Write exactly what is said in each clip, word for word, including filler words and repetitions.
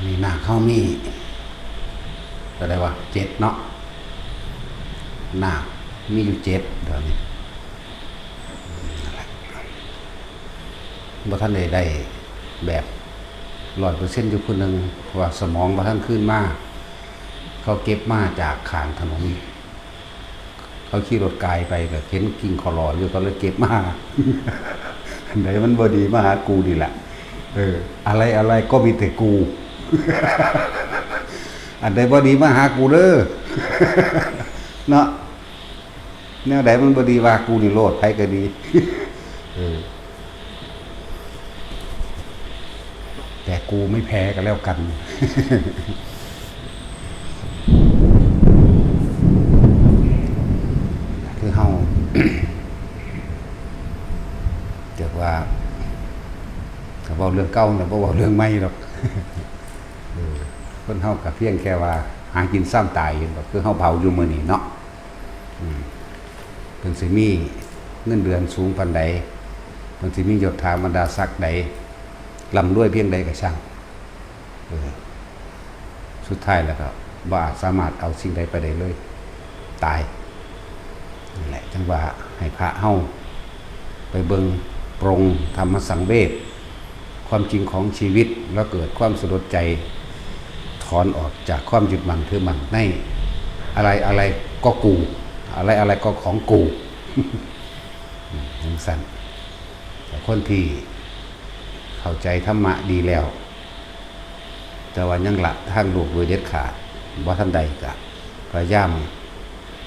นี่นาคเฮามี ก็ได้ว่าเจ็ดเนาะ นาคมีอยู่เจ็ดเดี๋ยวนี้ บ่ทันได้ได้แบบร้อยเปอร์เซ็นต์อยู่ผู้หนึ่ง เพราะว่าสมองบ่ทันคืนมา เขาเก็บมาจากข้างถนน เขาขี่รถกายไปก็เห็นกิ่งขอหลออยู่ ก็เลยเก็บมา อันใดมันบ่ดีมาหากูนี่แหละ เออ อะไรอะไรก็มีแต่กู อันใดบ่ดีมาหากูเด้อ เนาะ แนวใดมันบ่ดีว่ากูนี่โลด ไผก็ดี เออ แต่กูไม่แพ้กันแล้วกัน คือเฮา เรียกว่า ก็เว้าเรื่องเก่าน่ะ บ่เว้าเรื่องใหม่ดอก เออ คนเฮาก็เพียงแค่ว่าหากินซ้ำตาย ก็คือเฮาเผาอยู่มื้อนี้เนาะ อืม เพิ่นสิมีเงินเดือนสูงปานใด เพิ่นสิมียศถาบรรดาศักดิ์ใด ร่ำรวยเพียงใดก็ช่าง เออ สุดท้ายแล้วก็บ่อาจสามารถเอาสิ่งใดไปได้เลย ตาย นั่นแหละ จั่งว่าให้พระเฮาไปเบิ่งปรงธรรมสังเวช ความจริงของชีวิต แล้วเกิดความสลดใจ ถอนออกจากความยึดมั่นถือมั่นในอะไรอะไรก็กู อะไรอะไรก็ของกู จั่งซั้น แต่คนที่เข้าใจธรรมะดีแล้ว แต่ว่ายังละทางโลกโดยเด็ดขาด บ่ทันใดก็พยายาม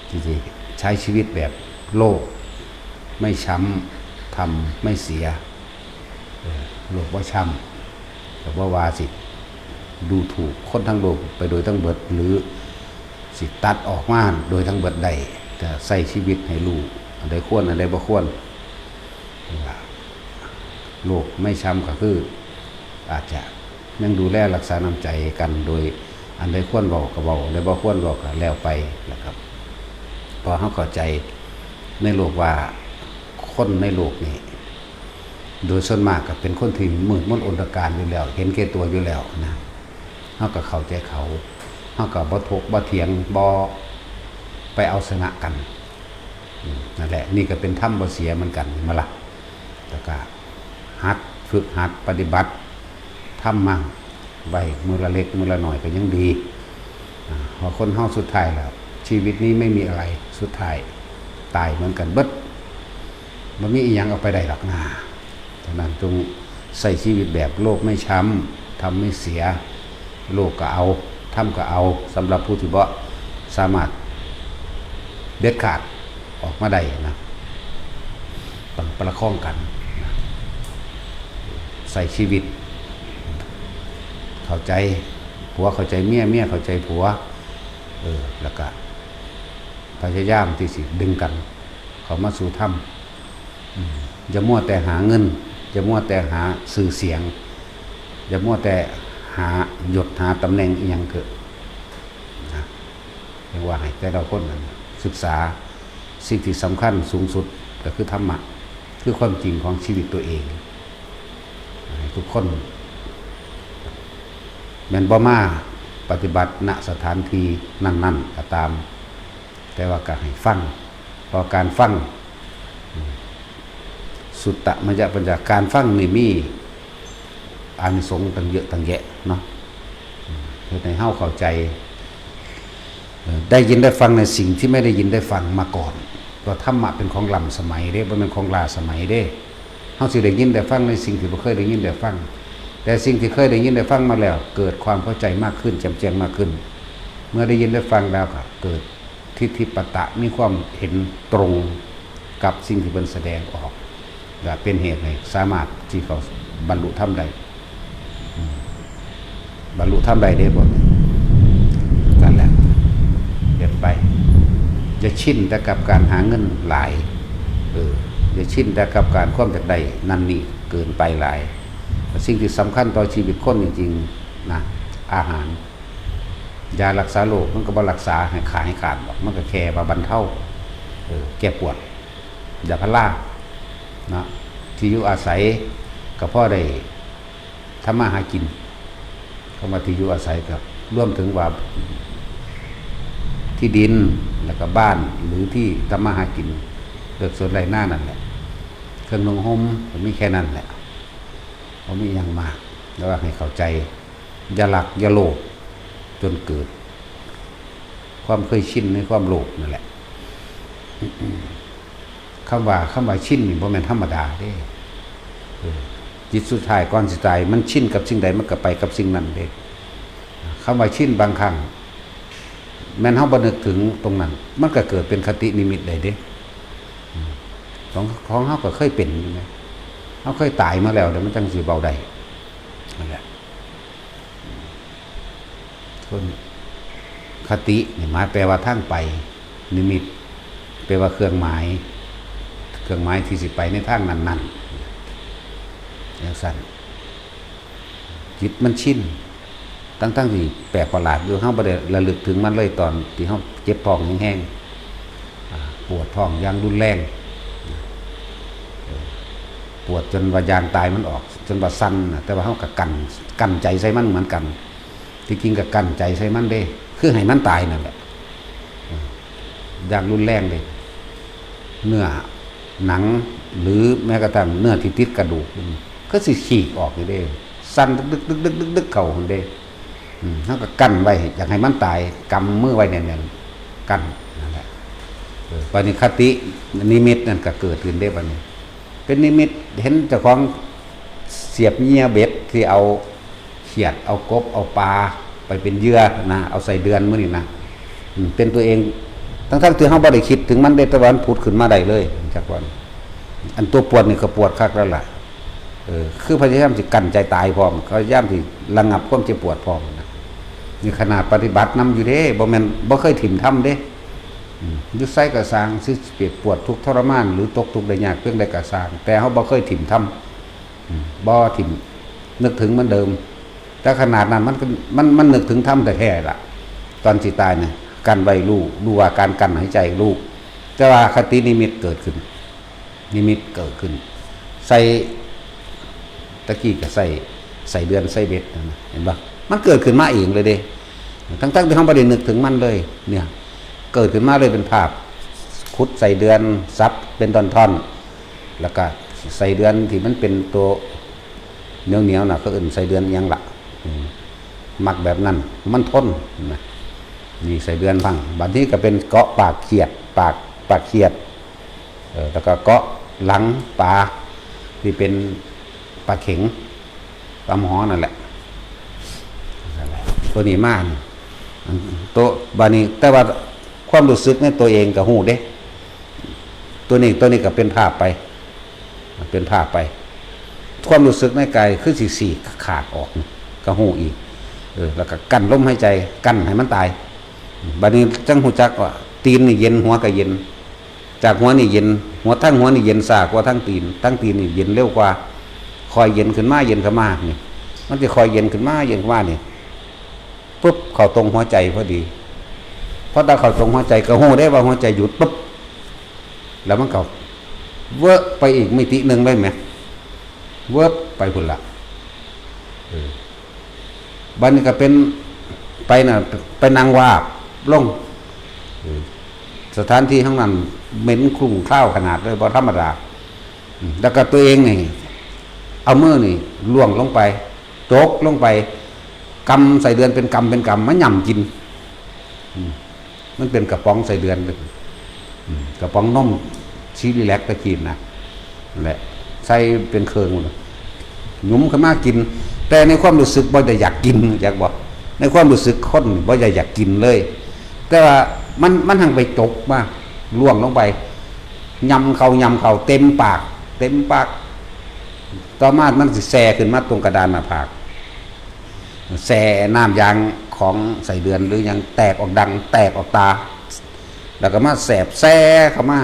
ที่จะใช้ชีวิตแบบโลกไม่ช้ำ ธรรมไม่เสีย เออ โลกบ่ช้ำ ก็บ่ว่าสิดูถูกคนทั้งโลกไปโดยทั้งเบิด หรือสิตัดออกมาโดยทั้งเบิดได้ ก็ใช้ชีวิตให้รู้อันใดควร อันใดบ่ควร โลกไม่ช้ำก็คือ อาจจะยังดูแลรักษาน้ำใจกันโดย อันใดควรเว้าก็เว้า อันใดบ่ควรเว้าก็แล้วไปนะครับ เพราะเฮาเข้าใจในโลกว่าคนในโลกนี่ โดยส่วนมากก็เป็นคนที่มืดมนอนทการอยู่แล้ว เห็นแก่ตัวอยู่แล้วนะ เฮาก็เข้าใจเขา เฮาก็บ่ถกบ่เถียง บ่ไปเอาชนะกัน อืม นั่นแหละ นี่ก็เป็นธรรมบ่เสียเหมือนกัน เห็นบ่ล่ะ แล้วก็หัดฝึกหัดปฏิบัติธรรมมั่ง ไว้มื้อละเล็กมื้อละน้อยก็ยังดี อ่า เพราะคนเฮาสุดท้ายแล้ว ชีวิตนี้ไม่มีอะไร สุดท้ายตายเหมือนกันเบิด บ่มีอิหยังเอาไปได้ดอกนะ ฉะนั้นจงใช้ชีวิตแบบโลกไม่ช้ำ ธรรมไม่เสีย โลกก็เอา ธรรมก็เอา สำหรับผู้ที่บ่สามารถเด็ดขาดออกมาได้นะ ต้องประคองกันนะ ใช้ชีวิต เข้าใจผัวเข้าใจเมีย เมียเข้าใจผัว เออ แล้วก็พยายามที่สิดึงกันเข้ามาสู่ธรรม อืม อย่ามัวแต่หาเงิน อย่ามัวแต่หาชื่อเสียง อย่ามัวแต่หายศหาตำแหน่งอิหยังเถอะนะ เรียกว่าให้แต่ละคนนั้นศึกษาสิ่งที่สำคัญสูงสุดก็คือธรรมะ คือความจริงของชีวิตตัวเอง ให้ทุกคน แม่นบ่มาปฏิบัติ ณ สถานที่นั้นๆ ก็ตาม แต่ว่าก็ให้ฟัง เพราะการฟัง อืม สุตตมยปัญญา การฟังนี่มีอานิสงส์ตั้งเยอะตั้งแยะเนาะ อืม เฮ็ดให้เฮาเข้าใจ เอ่อ ได้ยินได้ฟังในสิ่งที่ไม่ได้ยินได้ฟังมาก่อน เพราะธรรมะเป็นของล้ำสมัยเด้ บ่แม่นของล้าสมัยเด้ เฮาสิได้ยินได้ฟังในสิ่งที่บ่เคยได้ยินได้ฟัง แต่สิ่งที่เคยได้ยินได้ฟังมาแล้ว เกิดความเข้าใจมากขึ้น แจ่มแจ้งมากขึ้น เมื่อได้ยินได้ฟังแล้วก็เกิดทิฏฐิปัตตะ มีความเห็นตรงกับสิ่งที่เพิ่นแสดงออก และเป็นเหตุให้สามารถที่เขาบรรลุธรรมได้ อืม บรรลุธรรมได้เด้บ่ นั่นแหละ เฮ็ดไป อย่าชินแต่กับการหาเงินหลาย เออ อย่าชินแต่กับการความอยากได้นั่นนี่เกินไปหลาย สิ่งที่สำคัญต่อชีวิตคนจริงๆ นะ อาหาร ยารักษาโรคมันก็บ่รักษาให้ขาให้ขาดดอก มันก็แค่ว่าบรรเทา เออ แก้ปวด ยาพารา นะ ที่อยู่อาศัยก็พอได้ทำมาหากิน คำว่าที่อยู่อาศัยก็รวมถึงว่าที่ดิน แล้วก็บ้าน หรือที่ทำมาหากิน เลือกสวนไร่นานั่นแหละ เครื่องนุ่งห่มก็มีแค่นั้นแหละ บ่มีหยังมาก แต่ว่าให้เข้าใจ อย่ารักอย่าโลภจนเกิด ความเคยชินในความโลภนั่นแหละ คำว่า คำว่าชินนี่บ่แม่นธรรมดาเด้ เออ จิตสุดท้ายก่อนสิตาย มันชินกับสิ่งใดมันก็ไปกับสิ่งนั้นเด้ คำว่าชินบางครั้ง แม่นเฮาบ่นึกถึงตรงนั้น มันก็เกิดเป็นคตินิมิตได้เด้ อืม ของ ของเฮาก็เคยเป็นอยู่นะ เฮาเคยตายมาแล้ว เดี๋ยวมันจั่งสิเว้าได้ นั่นแหละ คน คตินี่หมายแปลว่าทางไป นิมิต แปลว่าเครื่องหมาย เครื่องหมายที่สิไปในทางนั้นๆ จั่งซั้น จิตมันชิน ทั้งๆที่แปลกประหลาดอยู่ เฮาบ่ได้ระลึกถึงมันเลยตอนที่เฮาเจ็บท้องแฮงๆ อ่า ปวดท้องอย่างรุนแรง เออ ปวดจนว่ายางตายมันออก จนว่าสั่นน่ะ แต่ว่าเฮาก็กั้น กั้นใจใส่มันเหมือนกัน ที่จริงก็กั้นใจใส่มันเด้ คือให้มันตายนั่นแหละ เออ อย่างรุนแรงเลย เนื้อหนัง หรือแม้กระทั่งเนื้อที่ติดกระดูก ก็สิฉีกออกอยู่เด้ สั่นดึกๆๆๆๆ เข้าหั่นเด้ อืม เฮาก็กั้นไว้ อยากให้มันตาย กำมือไว้แน่นๆ กั้น นั่นแหละ เออ บัดนี้คตินิมิตนั่นก็เกิดขึ้นเด้ บัดนี้ เป็นนิมิตเห็นเจ้าของเสียบเหยื่อเบ็ดที่เอาเขียด เอากบ เอาปลาไปเป็นเหยื่อนะ เอาไส้เดือนมื้อนี้นะ อืม เป็นตัวเอง ทั้งๆที่เฮาบ่ได้คิดถึงมันเด้ แต่ว่ามันผุดขึ้นมาได้เลย จักว่า อันตัวปวดนี่ก็ปวดคักแล้วล่ะ เออ คือพยายามสิกั้นใจตายพร้อม พยายามสิระงับความเจ็บปวดพร้อมนะ นี่ขนาดปฏิบัตินำอยู่เด้ บ่แม่นบ่เคยถิ่มธรรมเด้ อืม อยู่ไสก็ซ่าง สิเจ็บปวดทุกข์ทรมาน หรือตกทุกข์ได้ยากเพียงใดก็ซ่าง แต่เฮาบ่เคยถิ่มธรรม อืม บ่ถิ่ม นึกถึงเหมือนเดิม แต่ขนาดนั้นมันก็ มัน มันนึกถึงธรรมแท้ๆล่ะ ตอนสิตายเนี่ย กั้นไว้รู้ รู้ว่าการกั้นหายใจรู้ แต่ว่าคตินิมิตเกิดขึ้น นิมิตเกิดขึ้น ใส่ ตะกี้ก็ใส่ ใส่เดือน ใส่เบ็ดนั่นนะ เห็นปะ มันเกิดขึ้นมาเองเลยเด้ ทั้งๆที่เฮาบ่ได้นึกถึงมันเลย เนี่ย เกิดขึ้นมาเลยเป็นภาพ ขุดไส้เดือน สับเป็นท่อนๆ แล้วก็ไส้เดือนที่มันเป็นตัวเหนียวๆน่ะ เขาเอิ้นไส้เดือนอิหยังล่ะ อืม มักแบบนั้น มันทนนะ นี่ไส้เดือนพัง บัดนี้ก็เป็นเกาะปากเขียด ปาก ปากเขียด เออ แล้วก็เกาะหลังปลา ที่เป็นปลาเข็ง ปลาหมอนั่นแหละ ตัวนี้มานี่ อัน ตัว บาดนี้ แต่ว่าความรู้สึกในตัวเองก็ฮู้เด้ ตัวนี้ ตัวนี้ก็เป็นภาพไป เป็นภาพไป ความรู้สึกในกายคือสิฉีกขาดออก ก็ฮู้อีก เออ แล้วก็กั้นลมหายใจ กั้นให้มันตาย บาดนี้จั่งฮู้จักว่า ตีนนี่เย็น หัวก็เย็น จากหัวนี่เย็น หัว ทั้งหัวนี่เย็นช้ากว่าทั้งตีน ทั้งตีนนี่เย็นเร็วกว่า ค่อยเย็นขึ้นมา เย็นขึ้นมานี่ มันจะค่อยเย็นขึ้นมา เย็นขึ้นมานี่ ปุ๊บ เข้าตรงหัวใจพอดี พอตาเข้าตรงหัวใจก็ฮู้ได้ว่าหัวใจหยุดปุ๊บ แล้วมันก็เวิบไปอีกมิติหนึ่งเลยแหม เวิบไปพุ้นละ เออ บัดนี้ก็เป็น ไปน่ะ ไปนั่งวาบลง เออ สถานที่ทั้งนั้นเหม็นคลุ้งคาวขนาดเลย บ่ธรรมดา อืม แล้วก็ตัวเองนี่ เอามือนี่ล่วงลงไป ตกลงไป กำไส้เดือนเป็นกำเป็นกำมาหย่ำกิน อืม มันเป็นกระป๋องไส้เดือน อืม กระป๋องนม ซีรีแลคตะกี้นะ นั่นแหละ ใส่เป็นเครื่องหมดเลย หยุมขึ้นมากิน แต่ในความรู้สึกบ่ได้อยากกิน อยากบอก ในความรู้สึกคนบ่ได้อยากกินเลย แต่ว่ามัน มันหังไปจกมา ล่วงลงไป ยำเขา ยำเขา เต็มปาก เต็มปาก ต่อมามันสิแซ่ขึ้นมาตรงกระดานหน้าผาก แซ่น้ำยางของไส้เดือนหรือหยังแตกออกดัง แตกออกตา แล้วก็มาแสบแซ่เข้ามา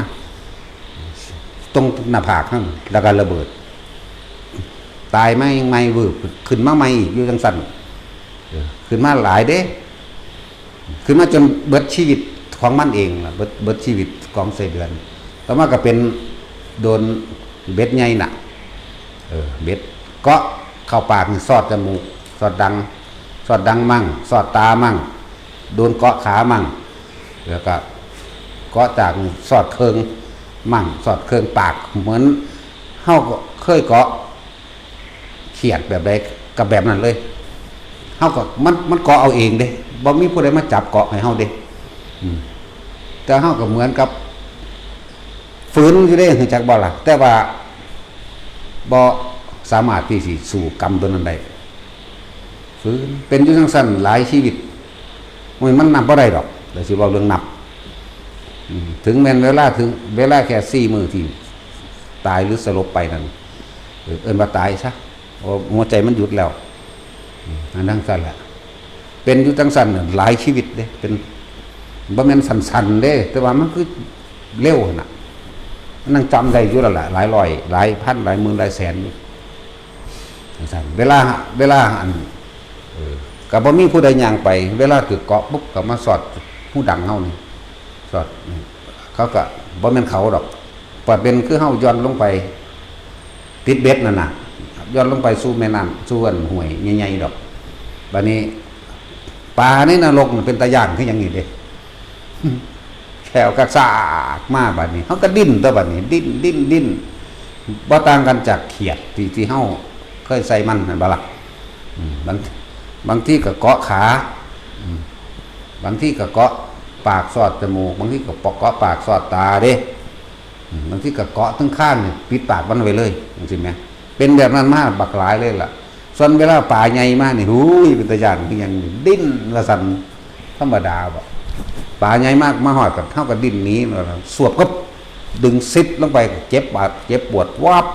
ตรงหน้าผากหั่น แล้วก็ระเบิด ตายใหม่ ใหม่วืบ ขึ้นมาใหม่อีกอยู่จั่งซั้น เออ ขึ้นมาหลายเด้ ขึ้นมาจนเบิดชีวิตของมันเองล่ะ เบิด เบิดชีวิตของไส้เดือน ต่อมาก็เป็นโดนเบ็ดใหญ่น่ะ เออ เบ็ดเกาะเข้าปากนี่ซอดจมูก ซอดดัง สอดดังมั่ง สอดตามั่ง โดนเกาะขามั่ง แล้วก็เกาะจาก สอดเคิงมั่ง สอดเคิงปาก เหมือนเฮาก็เคยเกาะเขียดแบบใด กับแบบนั้นเลย เฮาก็ มัน มันเกาะเอาเองเด้ บ่มีผู้ใดมาจับเกาะให้เฮาเด้ อืม แต่เฮาก็เหมือนกับ ฝืนอยู่เด้ รู้จักบ่ล่ะ แต่ว่าบ่สามารถที่สิสู้กรรมตัวนั้นได้ ฝืน เป็นอยู่จั่งซั่นหลายชีวิต โอ้ย มันนับบ่ได้ดอก เดี๋ยวสิเว้าเรื่องนับ อืม ถึงแม้นเวลา ถึงเวลาแค่สี่มื้อที่ตายหรือสลบไปนั่น เออ เอิ้นว่าตายซะ โอ้ หัวใจมันหยุดแล้ว อืม อันนั้นซั่นแหละ เป็นอยู่จั่งซั่นน่ะหลายชีวิตเด้ เป็น บ่แม่นสั้นๆเด้ แต่ว่ามันคือเร็วหั่นน่ะ มันยังจำได้อยู่แล้วล่ะ หลายร้อย หลายพัน หลายหมื่น หลายแสนอยู่ จั่งซั่น เวลา เวลาอัน เออ ก็บ่มีผู้ใดย่างไป เวลาถืกเกาะปุ๊บ ก็มาสอดหูดังเฮานี่ สอด เขาก็บ่แม่นเขาดอก ปล่อยเป็นคือเฮาหย่อนลงไป ติดเบ็ดนั่นน่ะ หย่อนลงไปสู่แม่น้ำ สู่อันห้วยใหญ่ๆดอก บัดนี้ ปลาในนรกมันเป็นตาย่านคือหยังนี่เด้ แข้วกระซากมาบัดนี้ เฮาก็ดิ้นตัวบัดนี้ ดิ้น ดิ้น ดิ้น บ่ต่างกันจากเขียดที่ ที่เฮาเคยใส่มันนั่นบ่ล่ะ อืม บาง บางทีก็เกาะขา อืม บางทีก็เกาะปากสอดจมูก บางทีก็เกาะปากสอดตาเด้ อืม บางทีก็เกาะทั้งข้างนี่ ปิดปากมันไว้เลย จั่งซี้แหม เป็นแบบนั้นมาบักหลายเลยล่ะ ส่วนเวลาปลาใหญ่มานี่ หูย เป็นตาย่านคือหยังนี่ ดิ้นละสั่น ธรรมดาบ่ ปลาใหญ่มาก มาฮอดก็ เฮาก็ดิ้นหนี สวบก็ดึงซิดลงไป เจ็บบาด เจ็บปวด วับ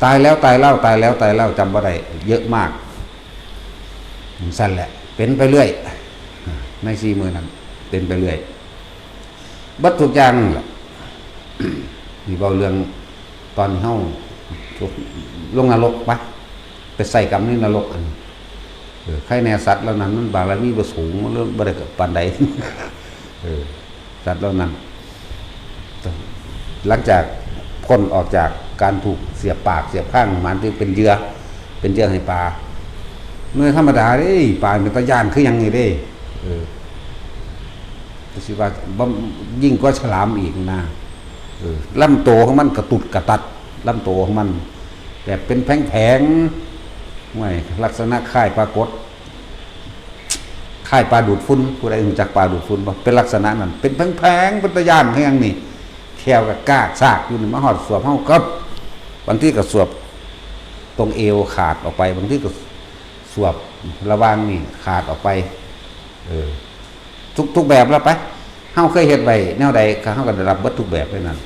ตายแล้ว ตายเล่า ตายแล้ว ตายเล่า จำบ่ได้ เยอะมาก จั่งซั่นแหละ เป็นไปเรื่อย ในสี่มื้อนั้น เป็นไปเรื่อย เบิดทุกอย่างนั่นแหละ นี่เว้าเรื่องตอนเฮาลงนรกปะ ไปใส่กรรมในนรกอัน เออ ใครแน่สัตว์เหล่านั้นมันบารมีบ่สูง มันเลยบ่ได้ปานใด เออ สัตว์เหล่านั้น หลังจากพ้นออกจากการถูกเสียบปากเสียบข้าง มันจึงเป็นเหยื่อ เป็นเหยื่อให้ปลา เมื่อธรรมดาเด้ ปลาเป็นตาย่านคือหยังนี่เด้ เออ ก็สิว่าบ่ ยิ่งกว่าฉลามอีกนะ เออ ลำตัวของมันกระตุดกระตัด ลำตัวของมัน แบบเป็นแผงๆ ห้วย ลักษณะคล้ายปรากฏ คล้ายปลาดูดฝุ่น ผู้ใดรู้จักปลาดูดฝุ่นบ่ เป็นลักษณะนั้น เป็นแผงๆ เป็นตาย่านคือหยังนี่ แข้วก็กากซากอยู่นี่ มาฮอดสวบเฮาก็ บางทีก็สวบตรงเอวขาดออกไป บางทีก็สวบระหว่างนี่ขาดออกไป เออ ทุก ทุกแบบแล้วไป เฮาเคยเฮ็ดไว้แนวใด ก็เฮาก็ได้รับเบิดทุกแบบเลยนั่น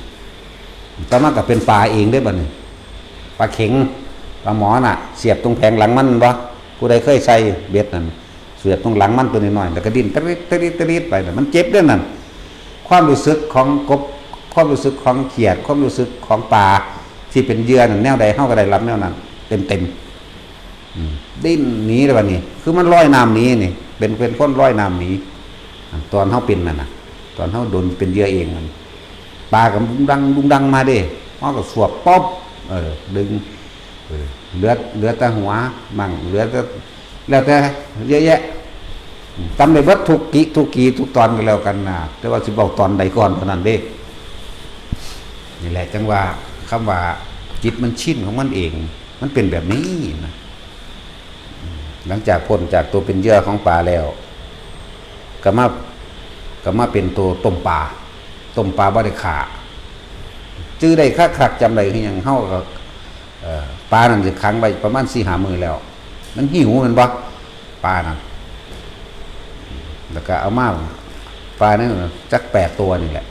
ต่อมาก็เป็นปลาเองเด้บัดนี้ ปลาเข็ง ปลาหมอน่ะ เสียบตรงแผงหลังมันบ่ ผู้ใดเคยใส่เบ็ดนั่น เสียบตรงหลังมันตัวน้อยๆ แล้วก็ดิ้นตะริดตะริดตะริดไปน่ะ มันเจ็บเด้นั่น ความรู้สึกของกบ ความรู้สึกของเขียด ความรู้สึกของปลาที่เป็นเหยื่อนั่น แนวใดเฮาก็ได้รับแนวนั้น เต็มๆ อืม ดิ้นหนีเลยบัดนี้ คือมันลอยน้ำหนีนี่ เป็น เป็นคนลอยน้ำหนี อ่ะ ตอนเฮาเป็นนั่นน่ะ ตอนเฮาโดนเป็นเหยื่อเองนั่น ปลาก็ดุงดังดุงดังมาเด้ เฮาก็สวบป๊อบ เออ ดึง เออ เหลือ เหลือแต่หัวมั่ง เหลือแต่ แล้วแต่ เยอะแยะ อืม จำได้เบิดทุกกิ ทุกกี ทุกตอนก็แล้วกันนะ แต่ว่าสิบอกตอนใดก่อนเท่านั้นเด้ นี่แหละจั่งว่า คำว่าจิตมันชินของมันเอง มันเป็นแบบนี้นะ หลังจากพ้นจากตัวเป็นเหยื่อของปลาแล้ว ก็มา ก็มาเป็นตัวต้มปลา ต้มปลาบ่ได้ฆ่า จื่อได้คักๆ จำได้คือหยัง เฮาก็ เอ่อ ปลานั่นสิขังไว้ประมาณสี่ห้ามื้อแล้ว มันหิวแม่นบ่ ปลานั่น แล้วก็เอามา ปลานั่นจักแปดตัวนี่แหละ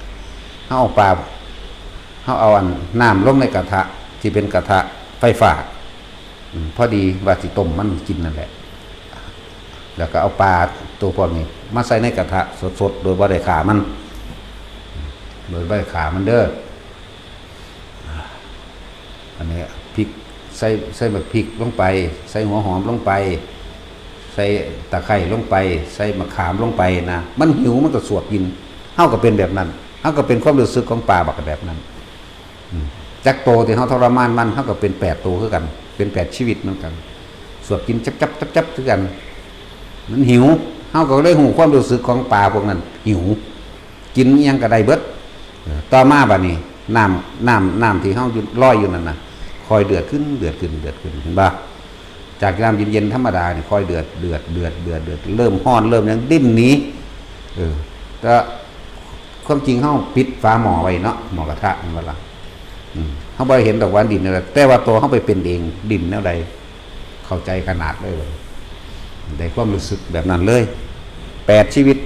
เฮาเอาปลา เฮาเอาอันน้ำลงในกระทะ ที่เป็นกระทะไฟฟ้า อืม พอดีว่าสิต้มมันกินนั่นแหละ แล้วก็เอาปลาตัวพวกนี้มาใส่ในกระทะสดๆ โดยบ่ได้ฆ่ามัน โดยบ่ได้ฆ่ามันเด้อ อันนี้พริก ใส่ ใส่บักพริกลงไป ใส่หัวหอมลงไป ใส่ตะไคร้ลงไป ใส่มะขามลงไปนะ มันหิวมันก็สวบกิน เฮาก็เป็นแบบนั้น เฮาก็เป็นความรู้สึกของปลาบักแบบนั้น อืม จักโตที่เฮาทรมานมัน เฮาก็เป็นแปดโตคือกัน เป็นแปดชีวิตเหมือนกัน สวบกินจับๆๆๆ คือกัน มันหิว เฮาก็เลยฮู้ความรู้สึกของปลาพวกนั้น หิว กินอิหยังก็ได้เบิด เออ ต่อมาบัดนี้ น้ำ น้ำ น้ำที่เฮาอยู่ ลอยอยู่นั่นน่ะ ค่อยเดือดขึ้น เดือดขึ้น เดือดขึ้น เห็นบ่ จากน้ำเย็นๆธรรมดานี่ ค่อยเดือด เดือด เดือด เดือด เดือด เริ่มร้อน เริ่มหยัง ดิ้นหนี เออ แต่ความจริงเฮาปิดฝาหม้อไว้เนาะ หม้อกระทะ แม่นบ่ล่ะ อืม เฮาบ่ได้เห็นดอกว่าดิ้นแนวใด แต่ว่าตัวเฮาไปเป็นเอง ดิ้นแนวใด เข้าใจขนาดเลยบัดนี้ ได้ความรู้สึกแบบนั้นเลย แปดชีวิต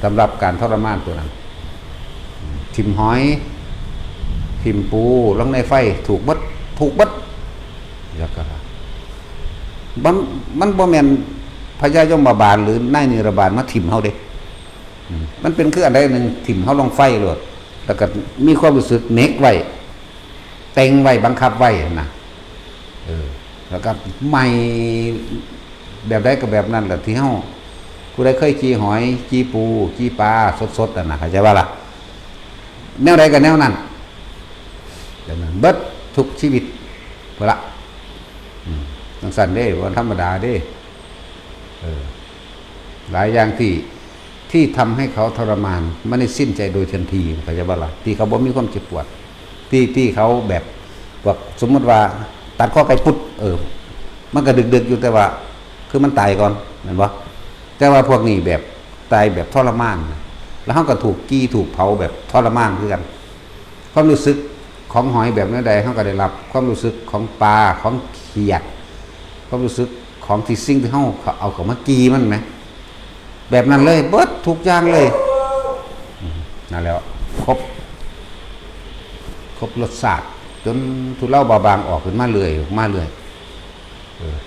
สำหรับการทรมานตัวนั้น ถิ่มหอย ถิ่มปูลงในไฟ ถูกเบิด ถูกเบิด แล้วก็ มัน มันบ่แม่นพญายมบาลหรือนายนิรบาลมาถิ่มเฮาเด้ อืม มันเป็นคืออันใดหนึ่งถิ่มเฮาลงไฟโลด แล้วก็มีความรู้สึกเหน็บไว้ เต็งไว้ บังคับไว้หั่นน่ะ เออ แล้วก็ไหม้แบบใดก็แบบนั้นแหละ ที่เฮา ผู้ใดเคยจี่หอย จี่ปู จี่ปลาสดๆนั่นน่ะ เข้าใจบ่ล่ะ แนวใดก็แนวนั้น แบบนั้นเบิดทุกชีวิตพุ้นละ อืม จั่งซั้นเด้ บ่ธรรมดาเด้ เออ หลายอย่างที่ ที่ทำให้เขาทรมาน ไม่ได้สิ้นใจโดยทันที เข้าใจบ่ล่ะ ที่เขาบ่มีความเจ็บปวด ที่ ที่เขาแบบ พวก สมมุติว่าตัดคอไก่ปุ๊บ เออ มันก็ดึกๆอยู่ แต่ว่า คือมันตายก่อน แม่นบ่ แต่ว่าพวกนี้แบบตายแบบทรมาน แล้วเฮาก็ถูกจี่ถูกเผาแบบทรมานคือกัน ความรู้สึกของหอยแบบแนวใด เฮาก็ได้รับความรู้สึกของปลา ของเขียด ความรู้สึกของที่สิ่งที่เฮาเอาเข้ามาจี่มันแหม แบบนั้นเลย เบิดทุกอย่างเลย อืม นั่นแหละ ครบ ครบรสชาติ จนทุเลาเบาบางออกขึ้นมาเรื่อย ออกมาเรื่อย เออ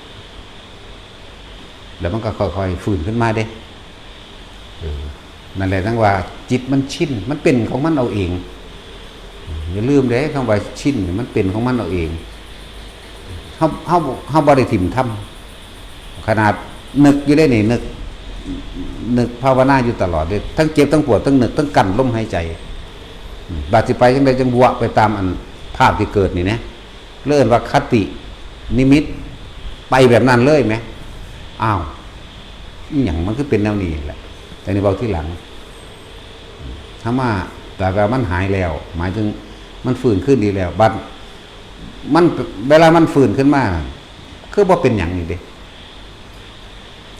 แล้วมันก็ค่อยๆฟื้นขึ้นมาเด้ เออ นั่นแหละ จั่งว่าจิตมันชิน มันเป็นของมันเอาเอง อย่าลืมเด้ คำว่าชินนี่มันเป็นของมันเอาเอง เฮา เฮา เฮาบ่ได้ถิ่มธรรม ขนาดนึกอยู่ได้นี่ นึก นึกภาวนาอยู่ตลอดเด้ ทั้งเจ็บทั้งปวด ทั้งนึก ทั้งกั้นลมหายใจ อืม บาดสิไปจั่งใดจั่งบัวไปตามอันภาพที่เกิดนี่นะ เรียกว่าคตินิมิต ไปแบบนั้นเลยแหม อ้าว อีหยังมันคือเป็นแนวนี้แหละ แต่นี่เว้าทีหลัง ถ้ามา แต่ว่ามันหายแล้ว หมายถึงมันฟื้นคืนดีแล้ว บัดมัน เวลามันฟื้นขึ้นมา คือบ่เป็นหยังนี่เด้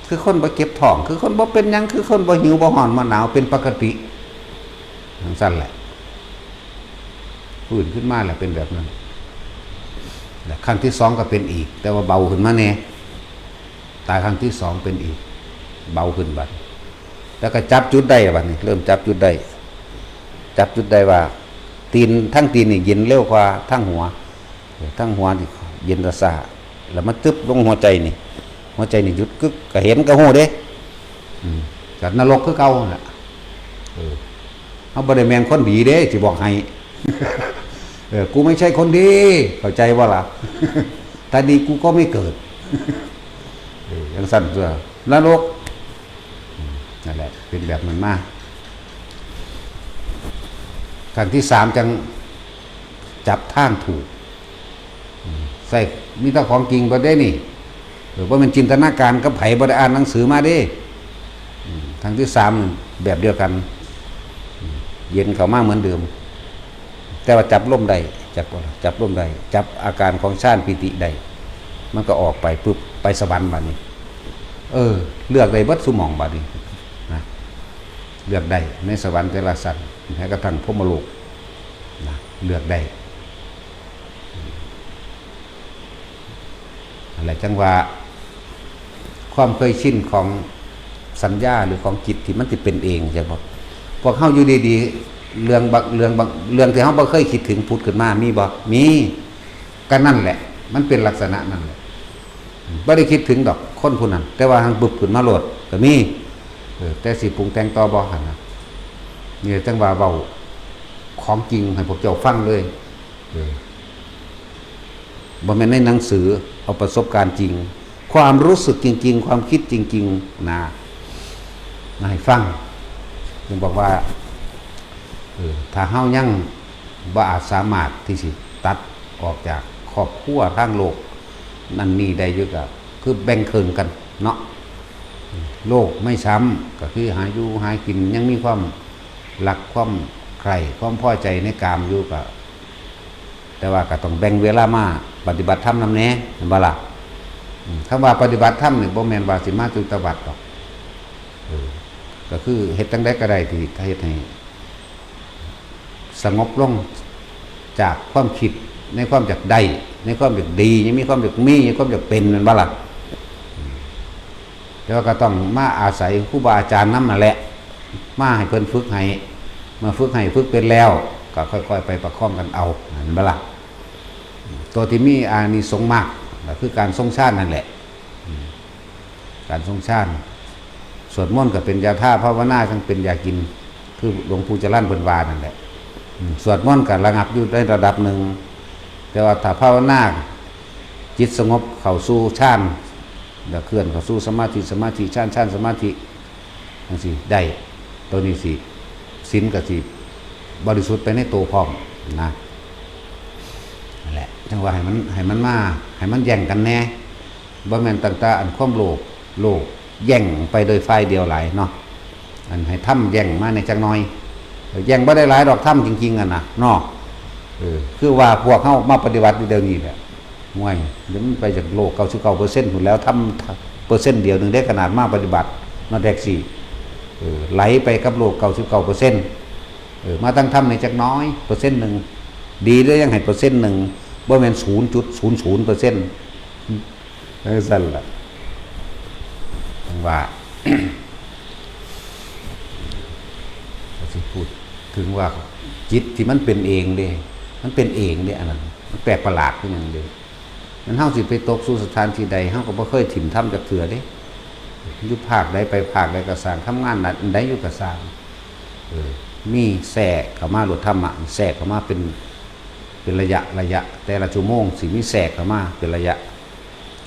คือคนบ่เจ็บท้อง คือคนบ่เป็นหยัง คือคนบ่หิวบ่ร้อนบ่หนาว เป็นปกติ จั่งซั้นแหละ ฟื้นขึ้นมาแล้วเป็นแบบนั้น แล้วครั้งที่สองก็เป็นอีก แต่ว่าเบาขึ้นมาแน่ ตายครั้งที่สองเป็นอีก เบาขึ้นบัด แล้วก็จับจุดได้บัดนี้ เริ่มจับจุดได้ จับจุดได้ว่า ตีน ทั้งตีนนี่เย็นเร็วกว่าทั้งหัว ทั้งหัวนี่เย็นซ่าๆ แล้วมาตึบลงหัวใจนี่ หัวใจนี่หยุดกึก ก็เห็นก็ฮู้เด้ อืม ก็นรกคือเก่าหั่นล่ะ เออ เฮาบ่ได้แม่นคนดีเด้ สิบอกให้ เออ กูไม่ใช่คนดี เข้าใจบ่ล่ะ ถ้าดีกูก็ไม่เกิด เออ จั่งซั้นตัวนรก อืม นั่นแหละ เป็นแบบนั้นมา ครั้งที่สามจั่งจับทางถูก อืม ใส่ มีแต่ของจริงเบิดเด้นี่ เออ บ่แม่นจินตนาการกับไผ บ่ได้อ่านหนังสือมาเด้ อืม ครั้งที่สามแบบเดียวกัน อืม เย็นเข้ามาเหมือนเดิม แต่ว่าจับลมได้ จับบ่ล่ะ จับลมได้ จับอาการของฌานปีติได้ มันก็ออกไปปุ๊บ ไปสวรรค์บัดนี้ เออ เลือกได้เบิดซุหม่องบัดนี้นะ เลือกได้ในสวรรค์แต่ละชั้น แม้กระทั่งพรหมโลกนะ เลือกได้ นั่นแหละ จั่งว่า ความเคยชินของสัญญาหรือของจิตที่มันสิเป็นเอง จั่งบ่ พวกเฮาอยู่ดีๆ เรื่องบาง เรื่องบาง เรื่องที่เฮาบ่เคยคิดถึงผุดขึ้นมา มีบ่ มี ก็นั่นแหละ มันเป็นลักษณะนั่นแหละ บ่ได้คิดถึงดอกคนผู้นั้น แต่ว่าหั้นบึบขึ้นมาโลดก็มี เออ แต่สิปรุงแต่งต่อบ่ หั่นน่ะ นี่จั่งว่าเว้าของจริงให้พวกเจ้าฟังเลย เออ บ่แม่นในหนังสือ เอาประสบการณ์จริง ความรู้สึกจริงๆ ความคิดจริงๆ นะ มาให้ฟัง จึงบอกว่า เออ ถ้าเฮายังบ่อาจสามารถที่สิตัดออกจากครอบครัวทางโลกนั่นนี่ได้อยู่ ก็คือแบ่งครึ่งกันเนาะ โลภไม่ช้ำ ก็คือหาอยู่หากิน ยังมีความรัก ความใคร่ ความพอใจในกามอยู่ ก็ แต่ว่าก็ต้องแบ่งเวลามาปฏิบัติธรรมนำแหน่ แม่นบ่ล่ะ? อืม คำว่าปฏิบัติธรรมนี่บ่แม่นว่าสิมาจุตวัดดอก เออ ก็คือเฮ็ดจั่งใดก็ได้ที่เฮ็ดให้ สงบลงจากความคิดในความอยากได้ ในความอยากดี ยังมีความอยากมี ยังความอยากเป็น แม่นบ่ล่ะ? แต่ว่าก็ต้องมาอาศัยครูบาอาจารย์นำนั่นแหละ มาให้เพิ่นฝึกให้ มาฝึกให้ฝึกเป็นแล้ว ก็ค่อยๆไปประคองกันเอา แม่นบ่ล่ะ? ตัวที่มีอานิสงส์มาก ก็คือการทรงฌานนั่นแหละ การทรงฌาน สวดมนต์ก็เป็นยาทา ภาวนาจั่งเป็นยากิน คือหลวงปู่จรัญเพิ่นว่านั่นแหละ อืม สวดมนต์ก็ระงับอยู่ในระดับหนึ่ง แต่ว่าถ้าภาวนา จิตสงบเข้าสู่ฌาน แล้วเคลื่อนเข้าสู่สมาธิ สมาธิฌาน ฌานสมาธิ จั่งซี้ได้ ตัวนี้สิ ศีลก็สิบริสุทธิ์ไปในตัวพร้อมนะ นั่นแหละ จั่งว่าให้มัน ให้มันมา ให้มันแย่งกันแหน่ บ่แม่นตั้งแต่อันความโลภ โลภแย่งไปโดยฝ่ายเดียวหลายเนาะ อันให้ธรรมแย่งมาในจักหน่อย แย่งบ่ได้หลายดอกธรรมจริงๆ อะนะเนาะ เออ คือว่าพวกเฮามาปฏิบัติอยู่เดี๋ยวนี้แหละ ห่วย เดี๋ยวมันไปจากโลก เก้าสิบเก้าเปอร์เซ็นต์ พุ้นแหล้ว ธรรมเปอร์เซ็นต์เดียวหนึ่งได้ขนาดมาปฏิบัติเนาะ แท็กซี่ เออ ไหลไปกับโลก เก้าสิบเก้าเปอร์เซ็นต์ เออ มาตั้งธรรมในจักหน่อย เปอร์เซ็นต์หนึ่ง ดีแล้วยังให้เปอร์เซ็นต์หนึ่ง บ่แม่น ศูนย์จุดศูนย์ศูนย์เปอร์เซ็นต์ จั่งซั่นล่ะ จั่งว่า ก็สิพูดถึงว่าจิตที่มันเป็นเองเด้ มันเป็นเองเด้ อันนั้น มันแปลกประหลาดคือหยังเด้ มันเฮาสิไปตกสู่สถานที่ใด เฮาก็บ่เคยถิ่มธรรมจักเทื่อเด้ อยู่ภาคใดไปภาคใดก็ซ่าง ทำงานอันใดอยู่ก็ซ่าง เออ มีแทรกเข้ามาโลด ธรรมะแทรกเข้ามาเป็น เป็นระยะระยะ แต่ละชั่วโมงสิมีแทรกเข้ามาเป็นระยะ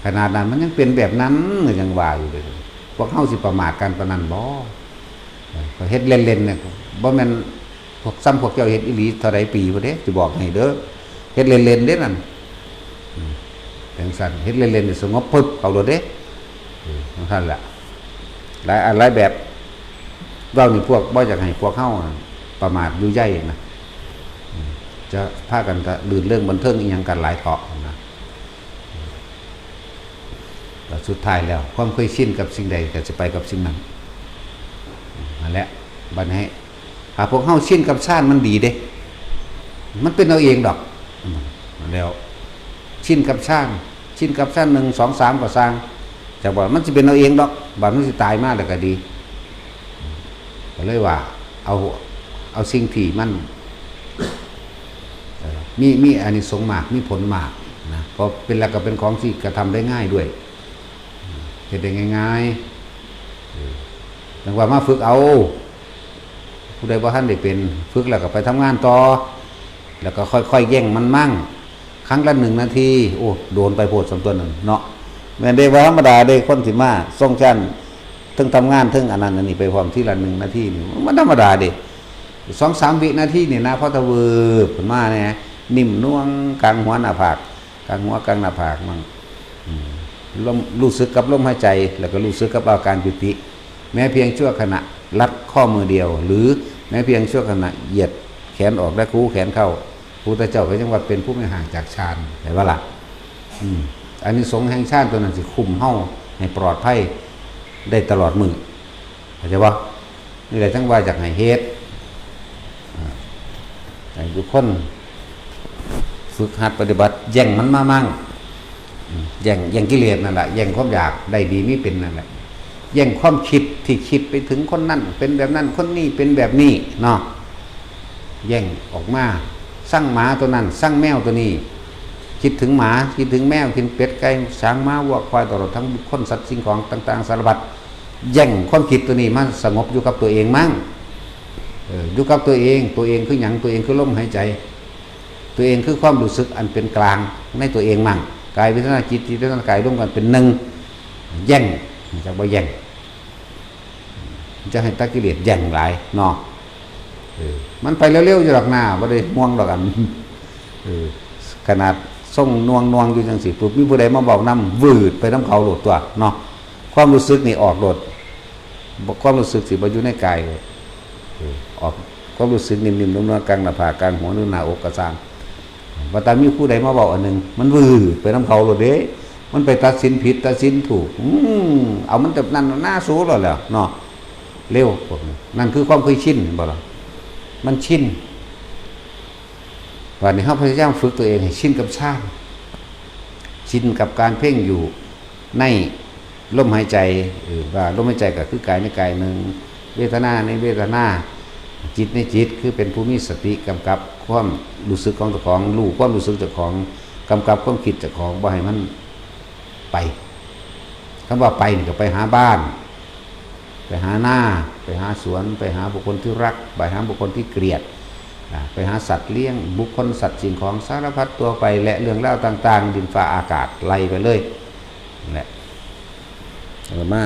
ขนาดนั้นมันยังเป็นแบบนั้น ก็ยังว่าอยู่เลย พวกเฮาสิประมาทกันปานนั้นบ่? เออ ก็เฮ็ดเล่นๆ เนี่ย บ่แม่นพวก ซ้ำพวกเจ้าเฮ็ดอีหลีเท่าใดปีพุ้นเด้ สิบอกให้เด้อ เฮ็ดเล่นๆ เด้นั่น อืม จั่งซั่น เฮ็ดเล่นๆ นี่สงบปึ๊บ เข้าโลดเด้ เออ จั่งซั่นแหละ หลายอันหลายแบบ เว้านี่พวกบ่อยากให้พวกเฮาน่ะประมาทอยู่ใยนะ อืม จะพากันกะลื่นเริงบันเทิงอีหยังกันหลายเถาะนะ แล้วสุดท้ายแล้ว ความเคยชินกับสิ่งใดก็สิไปกับสิ่งนั้น นั่นแหละ บัดนี้ ถ้าพวกเฮาชินกับฌานมันดีเด้ มันเป็นเอาเองดอก อืม แล้ว ชินกับฌาน ชินกับฌานหนึ่ง สอง สาม ก็ซ่าง จักว่ามันสิเป็นเอาเองดอก บัดมันสิตายมาแล้วก็ดี ก็เลยว่า เอา เอาสิ่งที่มัน เอ่อ มี มีอานิสงส์มาก มีผลมากนะ เพราะเป็น แล้วก็เป็นของที่กระทำได้ง่ายด้วย เฮ็ดได้ง่ายๆ เออ จั่งว่ามาฝึกเอา ผู้ใดบ่ทันได้เป็น ฝึกแล้วก็ไปทำงานต่อ แล้วก็ค่อยๆ แย่งมันมั่ง ครั้งละหนึ่งนาที โอ้ โดนไปโพด สองตัวหนึ่งเนาะ แม่นเด้ บ่ธรรมดาเด้ คนสิมาทรงฌาน เทิงทำงาน เทิงอันนั้นอันนี้ไปพร้อม ทีละหนึ่งนาทีนี่ มันธรรมดาเด้ สองสามวินาทีนี่นะ พอตะเวิบขึ้นมาเนี่ย นิ่มนวลกลางหัวหน้าผาก กลางหัวกลางหน้าผากมั่ง อืม ลม รู้สึกกับลมหายใจ แล้วก็รู้สึกกับอาการปิติ แม้เพียงชั่วขณะ ลัดข้อมือเดียว หรือแม้เพียงชั่วขณะ เหยียดแขนออกและคูแขนเข้า พุทธเจ้าก็ยังว่าเป็นผู้ไม่ห่างจากฌาน เห็นบ่ล่ะ? อืม อานิสงส์แห่งฌานตัวนั้นสิคุ้มเฮาให้ปลอดภัยได้ตลอดมื้อ เข้าใจบ่? นี่แหละจั่งว่าอยากให้เฮ็ด อ่า ให้ทุกคนฝึกหัดปฏิบัติ แย่งมันมามั่ง อืม แย่ง แย่งกิเลสนั่นแหละ แย่งความอยากได้ดีมีเป็นนั่นแหละ แย่งความคิดที่คิดไปถึงคนนั้นเป็นแบบนั้น คนนี้เป็นแบบนี้เนาะ แย่งออกมา ซังหมาตัวนั้น ซังแมวตัวนี้ คิดถึงหมา คิดถึงแมว คิดเป็ดไก่ ช้างม้าวัวควาย ตลอดทั้งบุคคลสัตว์สิ่งของต่างๆ สารพัด แย่งความคิดตัวนี้มาสงบอยู่กับตัวเองมั่ง เออ อยู่กับตัวเอง ตัวเองคือหยัง ตัวเองคือลมหายใจ ตัวเองคือความรู้สึกอันเป็นกลางในตัวเองมั่ง กายเวทนาจิต จิตเวทนากายรวมกันเป็นหนึ่ง แย่ง จักบ่แย่ง จะให้ตักกิเลสแย่งหลายเนาะ เออ มันไปเร็วๆ อยู่ดอกหน้า บ่ได้ห่วงดอกอัน เออ ขนาดทรงนวงๆ อยู่จั่งซี้ปุ๊บ มีผู้ใดมาเว้านำ วืดไปนำเขาโลดตั๊วเนาะ ความรู้สึกนี่ออกโลด ความรู้สึกสิบ่อยู่ในกายเลย เออ ออกความรู้สึกนิ่มๆ นุ่มๆ กลางหน้าผาก กลางหัว หรือหน้าอกก็ซ่าง ว่าแต่มีผู้ใดมาเว้าอันหนึ่ง มันวืดไปนำเขาโลดเด้ มันไปตัดสินผิด ตัดสินถูก อืม เอามันแต่นั่นหน้าสูแล้วแหละเนาะ เร็วพวกนี้ นั่นคือความเคยชิน เห็นบ่ล่ะ มันชิน บัดนี้เราพยายามฝึกตัวเองให้ชินกับฌาน ชินกับการเพ่งอยู่ในลมหายใจ เออ ว่าลมหายใจก็คือกายในกายหนึ่ง เวทนาในเวทนา จิตในจิต คือเป็นผู้มีสติกำกับความรู้สึกของเจ้าของ รู้ความรู้สึกเจ้าของ กำกับความคิดเจ้าของ บ่ให้มันไป คำว่าไปนี่ก็ไปหาบ้าน ไปหานา ไปหาสวน ไปหาบุคคลที่รัก ไปหาบุคคลที่เกลียด นะ ไปหาสัตว์เลี้ยง บุคคล สัตว์ สิ่งของ สารพัดทั่วไป และเรื่องราวต่างๆ ดินฟ้าอากาศ ไล่ไปเลย นั่นแหละ เออ มา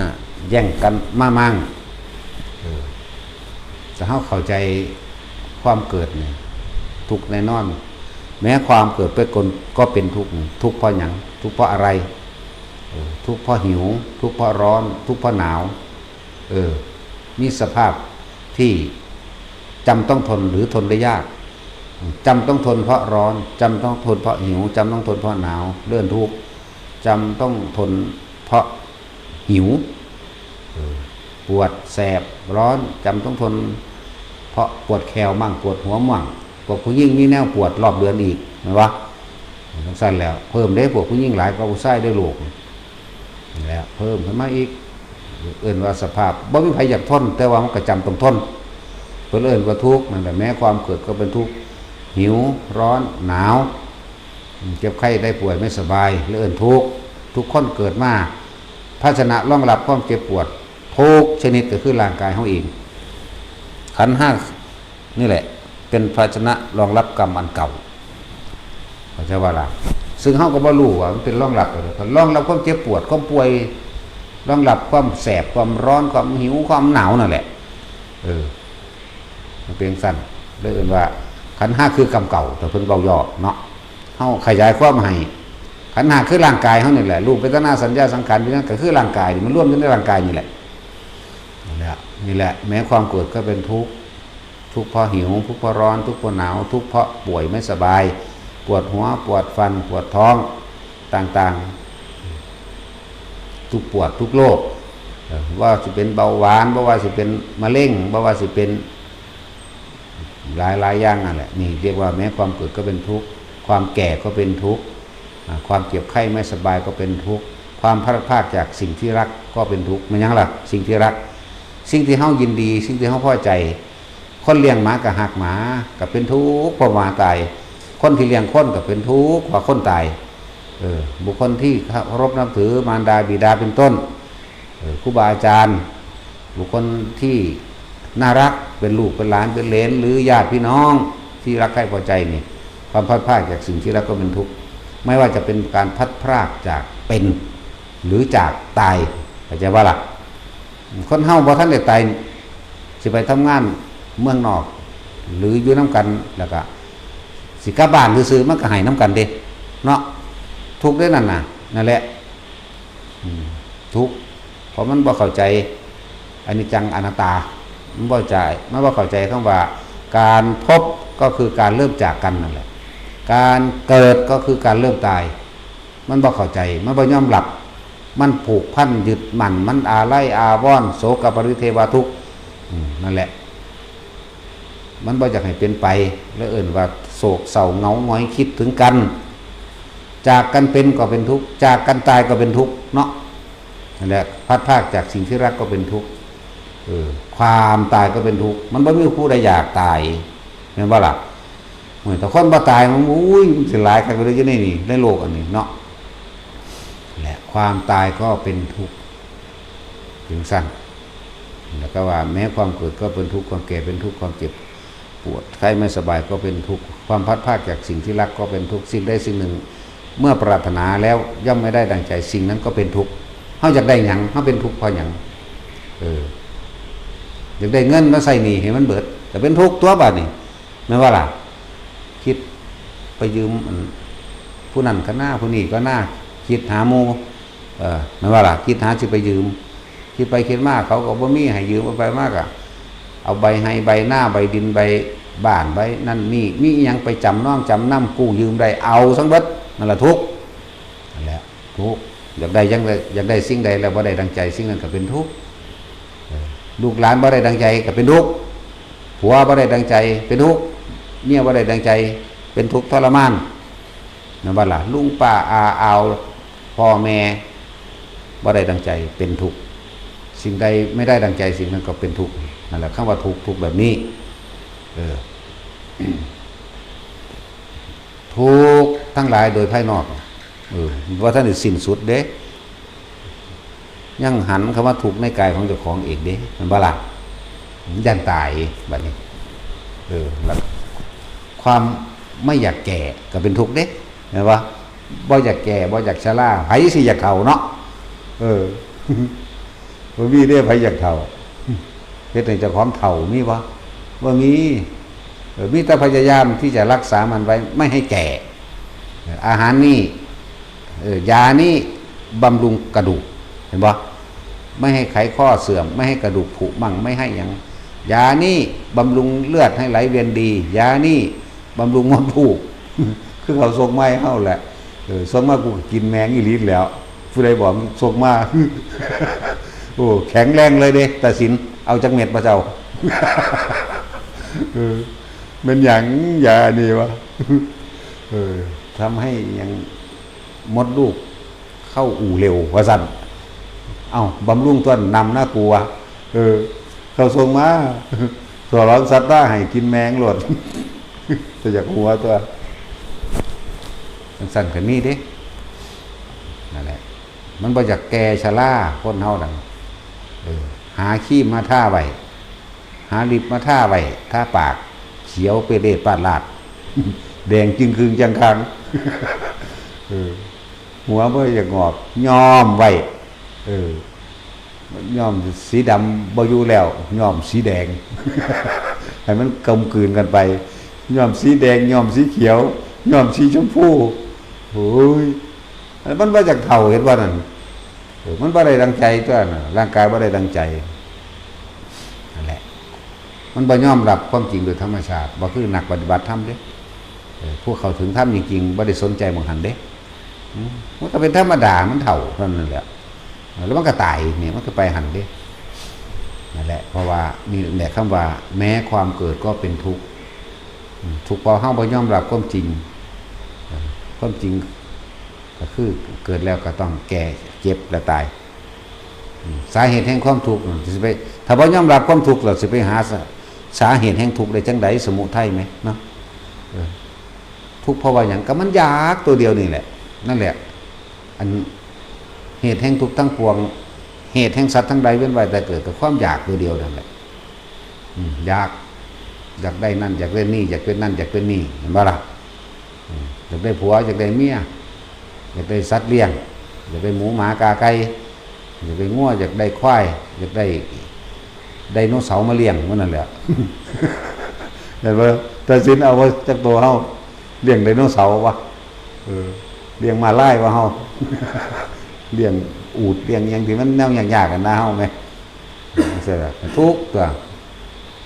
แย่งกัน มามั่ง เออ ถ้าเราเข้าใจความเกิดเนี่ย ทุกข์แน่นอน แม้ความเกิดเป็นคนก็เป็นทุกข์ ทุกข์เพราะหยัง ทุกข์เพราะอะไร เออ ทุกข์เพราะหิว ทุกข์เพราะร้อน ทุกข์เพราะหนาว เออ มีสภาพที่จำต้องทนหรือทนได้ยาก จำต้องทนเพราะร้อน จำต้องทนเพราะหิว จำต้องทนเพราะหนาว เรื่องทุกข์ จำต้องทนเพราะหิว เออ ปวดแสบร้อน จำต้องทนเพราะปวดแข้วมั่ง ปวดหัวมั่ง พวกผู้หญิงมีแนวปวดรอบเดือนอีก แม่นบ่ จั่งซั้นแล้ว เพิ่มเด้ พวกผู้หญิงหลายกว่าผู้ชายเด้อลูก นี่แหละ เพิ่มขึ้นมาอีก เอิ้นว่าสภาพ บ่มีไผอยากทน แต่ว่ามันก็จำต้องทน เพิ่นเอิ้นว่าทุกข์ นั่นแหละ แม้ความเกิดก็เป็นทุกข์ หิว ร้อน หนาว เจ็บไข้ได้ป่วยไม่สบาย เอิ้นทุกข์ ทุกคนเกิดมา ภาชนะรองรับความเจ็บปวด ทุกชนิดก็คือร่างกายเราเอง ขันธ์ห้านี่แหละ เป็นภาชนะรองรับกรรมอันเก่า เข้าใจว่าล่ะ ซึ่งเราก็บ่รู้ว่ามันเป็นรองรับอะไร รองรับความเจ็บปวด ความป่วย รองรับความแสบ ความร้อน ความหิว ความหนาวนั่นแหละ เออ มันเป็นจั่งซั้น เลยเอิ้นว่า ขันธ์ห้าคือกรรมเก่า แต่เพิ่นเว้าย่อเนาะ เราขยายความให้ ขันธ์ห้าคือร่างกายเรานี่แหละ รูป เวทนา สัญญา สังขาร วิญญาณ ก็คือร่างกายนี่ มันรวมอยู่ในร่างกายนี่แหละ นี่แหละ นี่แหละ แม้ความเกิดก็เป็นทุกข์ ทุกข์เพราะหิว ทุกข์เพราะร้อน ทุกข์เพราะหนาว ทุกข์เพราะป่วยไม่สบาย ปวดหัว ปวดฟัน ปวดท้อง ต่างๆ ทุกข์ปวดทุกข์โรค เอ่อ ว่าสิเป็นเบาหวาน บ่ว่าสิเป็นมะเร็ง บ่ว่าสิเป็นหลายๆ อย่างนั่นแหละ นี่เรียกว่าแม้ความเกิดก็เป็นทุกข์ ความแก่ก็เป็นทุกข์ อ่า ความเจ็บไข้ไม่สบายก็เป็นทุกข์ ความพลัดพรากจากสิ่งที่รักก็เป็นทุกข์ แม่นหยังล่ะ สิ่งที่รัก สิ่งที่เฮายินดี สิ่งที่เฮาพอใจ คนเลี้ยงหมาก็ฮักหมา ก็เป็นทุกข์เพราะหมาตาย คนที่เลี้ยงคนก็เป็นทุกข์เพราะคนตาย เออ บุคคลที่เคารพนับถือมารดาบิดาเป็นต้น เออ ครูบาอาจารย์ บุคคลที่น่ารัก เป็นลูกเป็นหลานเป็นเหลน หรือญาติพี่น้องที่รักใคร่พอใจนี่ ความพลัดพรากจากสิ่งที่รักก็เป็นทุกข์ ไม่ว่าจะเป็นการพลัดพรากจากเป็น หรือจากตาย เข้าใจบ่ล่ะ คนเฮาบ่ทันได้ตาย สิไปทำงานเมืองนอก หรืออยู่นำกัน แล้วก็สิกลับบ้านซื่อๆ มันก็ให้นำกันเด้ เนาะ ทุกข์เด้นั่นน่ะ นั่นแหละ อืม ทุกข์ เพราะมันบ่เข้าใจอนิจจังอนัตตา มันบ่เข้าใจ มันบ่เข้าใจคำว่า การพบก็คือการเริ่มจากกันนั่นแหละ การเกิดก็คือการเริ่มตาย มันบ่เข้าใจ มันบ่ยอมรับ มันผูกพันยึดมั่น มันอาลัยอาวรณ์ โสกปริเทวทุกข์ อืม นั่นแหละ มันบ่อยากให้เป็นไป แล้วเอิ้นว่าโศกเศร้าเหงาหงอยคิดถึงกัน จากกันเป็นก็เป็นทุกข์ จากกันตายก็เป็นทุกข์เนาะ นั่นแหละ พลัดพรากจากสิ่งที่รักก็เป็นทุกข์ เออ ความตายก็เป็นทุกข์ มันบ่มีผู้ใดอยากตาย แม่นบ่ล่ะ โอ้ย ถ้าคนบ่ตายมัน อุ้ย มันสิหลายคักเลยอยู่ในนี่ ในโลกอันนี้เนาะ และความตายก็เป็นทุกข์ จั่งซั้น แล้วก็ว่าแม้ความเกิดก็เป็นทุกข์ ความแก่เป็นทุกข์ ความเจ็บปวดไข้ไม่สบายก็เป็นทุกข์ ความพลัดพรากจากสิ่งที่รักก็เป็นทุกข์ สิ่งใดสิ่งหนึ่ง เมื่อปรารถนาแล้วย่อมไม่ได้ดังใจ สิ่งนั้นก็เป็นทุกข์ เฮาอยากได้หยัง เฮาเป็นทุกข์เพราะหยัง เออ อยากได้เงินมาใช้หนี้ให้มันเบิด ก็เป็นทุกข์ตั๊วบัดนี้ แม่นบ่ล่ะ คิดไปยืมอันผู้นั้นก็หน้า ผู้นี้ก็หน้า คิดหาหมู่ เออ แม่นบ่ล่ะ คิดหาสิไปยืม คิดไปคิดมาเขาก็บ่มีให้ยืม เอาไปมากะ เอาใบไฮ่ใบนา ใบดิน ใบบ้าน ใบนั่นนี่ มีอิหยังไปจำนองจำนำกู้ยืมได้ เอาซั้งเบิด นั่นล่ะทุกข์ นั่นแหละ ทุกข์ อยากได้จั่งใด อยากได้สิ่งใดแล้วบ่ได้ดังใจ สิ่งนั้นก็เป็นทุกข์ เออ ลูกหลานบ่ได้ดังใจก็เป็นทุกข์ ผัวบ่ได้ดังใจเป็นทุกข์ เมียบ่ได้ดังใจเป็นทุกข์ทรมาน แม่นบ่ล่ะ ลุงป้าอาอาว พ่อแม่บ่ได้ดังใจเป็นทุกข์ สิ่งใดไม่ได้ดังใจสิ่งนั้นก็เป็นทุกข์ นั่นแหละ คำว่าทุกข์ ทุกข์แบบนี้ เออ ทุกข์ทั้งหลายโดยภายนอก เออ บ่ทันได้สิ้นสุดเด้ ยังหันเข้ามาทุกข์ในกายของเจ้าของอีกเด้ แม่นบ่ล่ะ ย่านตายบัดนี้ เออ แล้วความไม่อยากแก่ก็เป็นทุกข์เด้ แม่นบ่ บ่อยากแก่ บ่อยากชรา ไผสิอยากเฒ่าเนาะ เออ บ่มีเด้ ไผอยากเฒ่า เฮ็ดให้เจ้าของเฒ่ามีบ่ บ่มี เออ มีแต่พยายามที่จะรักษามันไว้ไม่ให้แก่ เออ อาหารนี่ เออ ยานี่บำรุงกระดูก เห็นบ่ ไม่ให้ไขข้อเสื่อม ไม่ให้กระดูกผุมั่ง ไม่ให้หยัง ยานี่บำรุงเลือดให้ไหลเวียนดี ยานี่บำรุงมดลูก คือเขาส่งมาให้เฮาแหละ เออ ส่งมากูก็กินแม่งอีหลีแหล้ว ผู้ใดบอกส่งมา โอ้ แข็งแรงเลยเด้ ตาสิน เอาจักเม็ดมาเจ้า เออ แม่นหยังยานี่วะ เออ ทำให้หยังมดลูกเข้าอู่เร็ว ว่าซั่น เอ้า บำรุงตัวนำนะกูวะ เออ เขาส่งมา สลองสัตว์ตาให้กินแมงโลด แต่อยากหัวตัว จั่งซั่นก็มีเด้ นั่นแหละ มันบ่อยากแก่ชรา คนเฮานั่น เออ หาครีมมาทาไว้ หาลิปมาทาไว้ ทาปาก เขียวเปเรดปาดลาด แดงจึงคืงจังคัง เออ หัวบ่อยากงอก ย้อมไว้ เออ ย้อมสีดำบ่อยู่แล้ว ย้อมสีแดง ให้มันกลมกลืนกันไป ย้อมสีแดง ย้อมสีเขียว ย้อมสีชมพู โอ้ย มันบ่อยากเฒ่า เห็นว่านั่น เออ มันบ่ได้ดังใจตัวน่ะ ร่างกายบ่ได้ดังใจ นั่นแหละ มันบ่ยอมรับความจริงโดยธรรมชาติ บ่คือนักปฏิบัติธรรมเด้ เออ ผู้เข้าถึงธรรมจริงๆ บ่ได้สนใจหม่องหั้นเด้ อืม มันก็เป็นธรรมดา มันเฒ่าเท่านั้นแหละ เออ แล้วมันก็ตายเนี่ย มันก็ไปหั้นเด้ นั่นแหละ เพราะว่านี่แหละคำว่า แม้ความเกิดก็เป็นทุกข์ อืม ทุกข์เพราะเฮาบ่ยอมรับความจริง เออ ความจริงก็คือเกิดแล้วก็ต้องแก่ เจ็บ และตาย อืม สาเหตุแห่งความทุกข์น่ะ สิไป ถ้าบ่ยอมรับความทุกข์แล้วสิไปหาสา สาเหตุแห่งทุกข์ได้จั่งใด สมุทัยไหมเนาะ เออ ทุกข์เพราะว่าหยัง ก็มันอยากตัวเดียวนี่แหละ นั่นแหละ อันเหตุแห่งทุกข์ทั้งปวง เหตุแห่งสัตว์ทั้งหลายเวียนว่ายตายเกิด ก็ความอยากตัวเดียวนั่นแหละ อืม อยาก อยากได้นั่น อยากได้นี่ อยากเป็นนั่น อยากเป็นนี่ เห็นบ่ล่ะ อืม อยากได้ผัว อยากได้เมีย อยากได้สัตว์เลี้ยง อยากได้หมูหมากาไก่ อยากได้งัว อยากได้ควาย อยากได้ไดโนเสาร์มาเลี้ยง มันนั่นแหละ เห็นบ่ ตาสินเอาว่าจักตัวเฮาเลี้ยงไดโนเสาร์วะ เออ เลี้ยงม้าลายวะเฮา เลี้ยงอูฐ เลี้ยงหยังที่มันแนวยากๆ กันนะเฮาไหม จั่งซี้ล่ะ ทุกข์ตัว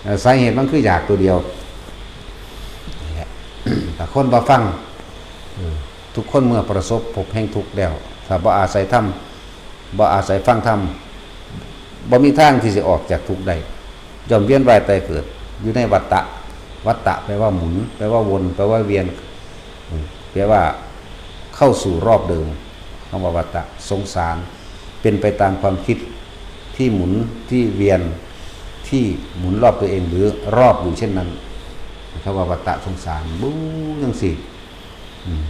เอ่อ สาเหตุมันคืออยากตัวเดียว นั่นแหละ ถ้าคนบ่ฟัง เออ ทุกคนเมื่อประสบพบแห่งทุกข์แล้ว ถ้าบ่อาศัยธรรม บ่อาศัยฟังธรรม บ่มีทางที่สิออกจากทุกข์ได้ ย่อมเวียนว่ายตายเกิด อยู่ในวัฏฏะ วัฏฏะแปลว่าหมุน แปลว่าวน แปลว่าเวียน อืม แปลว่าเข้าสู่รอบเดิม คำว่าวัฏฏะ สงสาร เป็นไปตามความคิดที่หมุน ที่เวียน ที่หมุนรอบตัวเอง หรือรอบอยู่เช่นนั้น คำว่าวัฏฏะสงสาร บู๊ จั่งซี้ อืม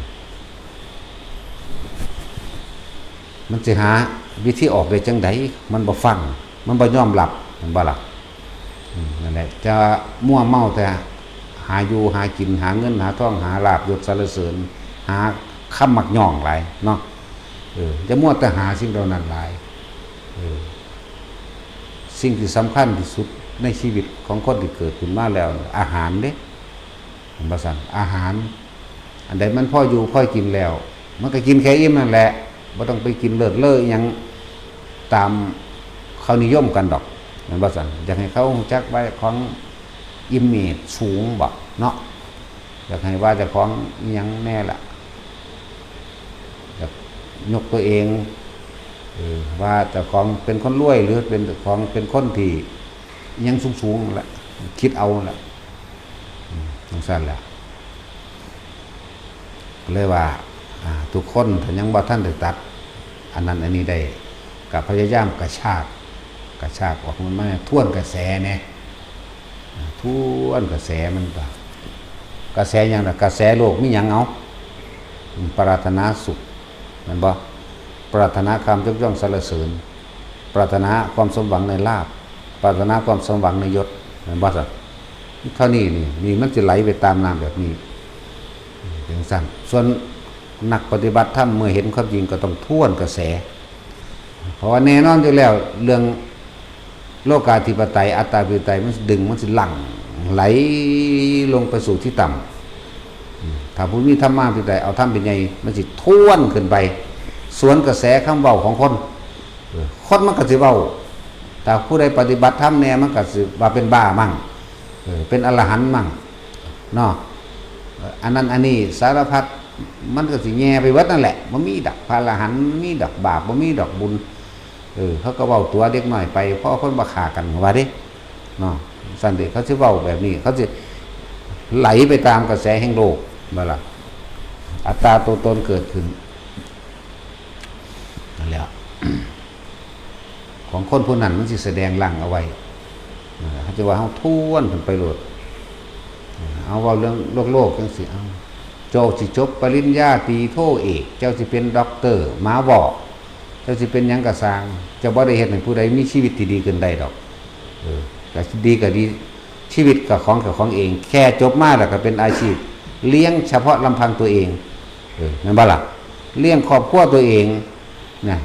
มันสิหาวิธีออกได้จั่งใด มันบ่ฟัง มันบ่ยอมรับ แม่นบ่ล่ะ อืม นั่นแหละ จะมัวเมาแต่หาอยู่หากิน หาเงินหาทอง หาลาภยศสรรเสริญ หาคำมักย่องหลายเนาะ เออ จะมัวแต่หาสิ่งเหล่านั้นหลาย เออ สิ่งที่สำคัญที่สุดในชีวิตของคนที่เกิดขึ้นมาแล้ว อาหารเด้ เห็นบ่ซั่น อาหาร อันใดมันพออยู่พอกินแล้ว มันก็กินแค่อิ่มนั่นแหละ บ่ต้องไปกินเลิศเลออิหยังตามค เขานิยมกันดอก แม่นบ่ซั่น อยากให้เขารู้จักว่าของ image สูงบ่เนาะ อยากให้ว่าเจ้าของอิหยังแน่ล่ะ อยากยกตัวเอง เออ ว่าเจ้าของเป็นคนรวย หรือเป็นของ เป็นคนที่อิหยังสูงๆนั่นแหละ คิดเอานั่นแหละ อืม จั่งซั้นแหละ ก็เลยว่า อ่า ทุกคนถ้ายังบ่ทันได้ตัด อันนั้นอันนี้ได้ ก็พยายามกระชาก กระชากออกมันมา ทวนกระแสแหน่ อ่า ทวนกระแสมันก็ กระแสหยังล่ะ กระแสโลกมีหยัง เอา ปรารถนาสุข แม่นบ่ ปรารถนาความยกย่องสรรเสริญ ปรารถนาความสมหวังในลาภ ปรารถนาความสมหวังในยศ แม่นบ่ซั่น เท่านี้นี่ นี่มันสิไหลไปตามน้ำแบบนี้ จั่งซั้น ส่วนนักปฏิบัติธรรมเมื่อเห็นความจริงก็ต้องทวนกระแส เพราะว่าแน่นอนอยู่แล้ว เรื่องโลกาธิปไตย อัตตาธิปไตย มันดึง มันสิหลั่งไหลลงไปสู่ที่ต่ำ อืม ถ้าผู้มีธรรมาธิปไตย เอาธรรมเป็นใหญ่ มันสิทวนขึ้นไป สวนกระแสคำเว้าของคน เออ คนมันก็สิเว้า ถ้าผู้ใดปฏิบัติธรรมแน่ มันก็สิว่าเป็นบ้ามั่ง เออ เป็นอรหันต์มั่ง เนาะ เออ อันนั้นอันนี้สารพัด มันก็สิแย่ไปเบิดนั่นแหละ บ่มีดอกพระอรหันต์ บ่มีดอกบาป บ่มีดอกบุญ เออ เขาก็เว้าตั๋วเด็กน้อยไป เพราะคนบ่ฆ่ากันว่าเด้ เนาะ ซั่นเด้ เขาสิเว้าแบบนี้ เขาสิไหลไปตามกระแสแห่งโลก บ่ล่ะ อัตตาตัวตนเกิดขึ้น นั่นแหละ ของคนผู้นั้นมันสิแสดงร่างเอาไว้ เออ เขาจะว่าเขาทวนขึ้นไปโลด เออ เอาเว้าเรื่องโลกๆจั่งซี้ เอา เจ้าสิจบปริญญาตรีโทเอก เจ้าสิเป็นด็อกเตอร์ หมอ เจ้าสิเป็นหยังก็ซ่าง เจ้าบ่ได้เฮ็ดให้ผู้ใดมีชีวิตที่ดีขึ้นได้ดอก เออ ก็ดีก็ดี ชีวิตก็ของกับของเอง แค่จบมาแล้วก็เป็นอาชีพ เลี้ยงเฉพาะลำพังตัวเอง เออ แม่นบ่ล่ะ เลี้ยงครอบครัวตัวเอง นะ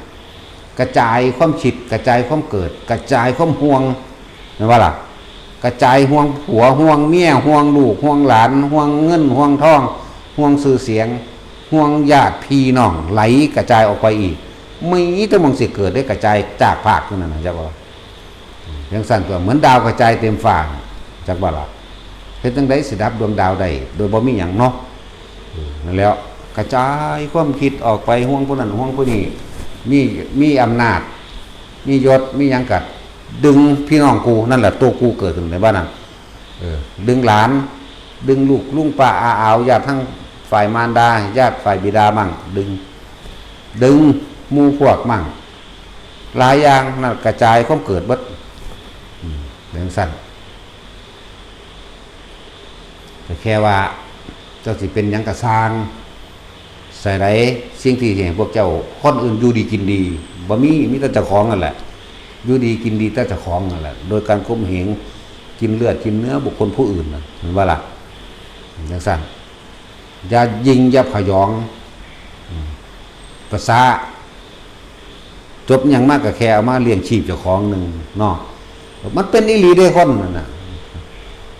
กระจายความคิด กระจายความเกิด กระจายความห่วง แม่นบ่ล่ะ กระจายห่วงผัว ห่วงเมีย ห่วงลูก ห่วงหลาน ห่วงเงิน ห่วงทอง ห่วงชื่อเสียง ห่วงญาติพี่น้อง ไหลกระจายออกไปอีก มีแต่หม่องสิเกิดได้กระจายจากภาคอยู่นั่นน่ะ จักว่า จั่งซั้นตัว เหมือนดาวกระจายเต็มฟ้า จักบ่ล่ะ เฮ็ดจั่งใดสิดับดวงดาวได้ โดยบ่มีหยังเนาะ เออ นั่นแหล้ว กระจายความคิดออกไป ห่วงผู้นั้น ห่วงผู้นี้ มี มีอำนาจ มียศ มีหยังก็ดึงพี่น้องกู นั่นแหละ ตัวกูเกิดขึ้นในบ้านนั้น เออ ดึงหลาน ดึงลูก ลุงป้าอาอาว ญาติทั้งฝ่ายมารดา ญาติฝ่ายบิดามั่ง ดึง ดึงหมู่พวกมั่ง หลายอย่างนั่นกระจายความเกิดเบิด อืม จั่งซั้น ก็แค่ว่าเจ้าสิเป็นหยังก็ซ่าง ใส่ใดสิ่งที่ให้พวกเจ้าคนอื่นอยู่ดีกินดี บ่มี มีแต่เจ้าของนั่นแหละ อยู่ดีกินดีแต่เจ้าของนั่นแหละ โดยการข่มเหง กินเลือดกินเนื้อบุคคลผู้อื่นน่ะ เห็นบ่ล่ะ จั่งซั้น อย่ายิงอย่าผยอง อืม ภาษา จบหยังมาก็แค่เอามาเลี้ยงชีพเจ้าของหนึ่งเนาะ มันเป็นอีหลีเด้คนนั่นน่ะ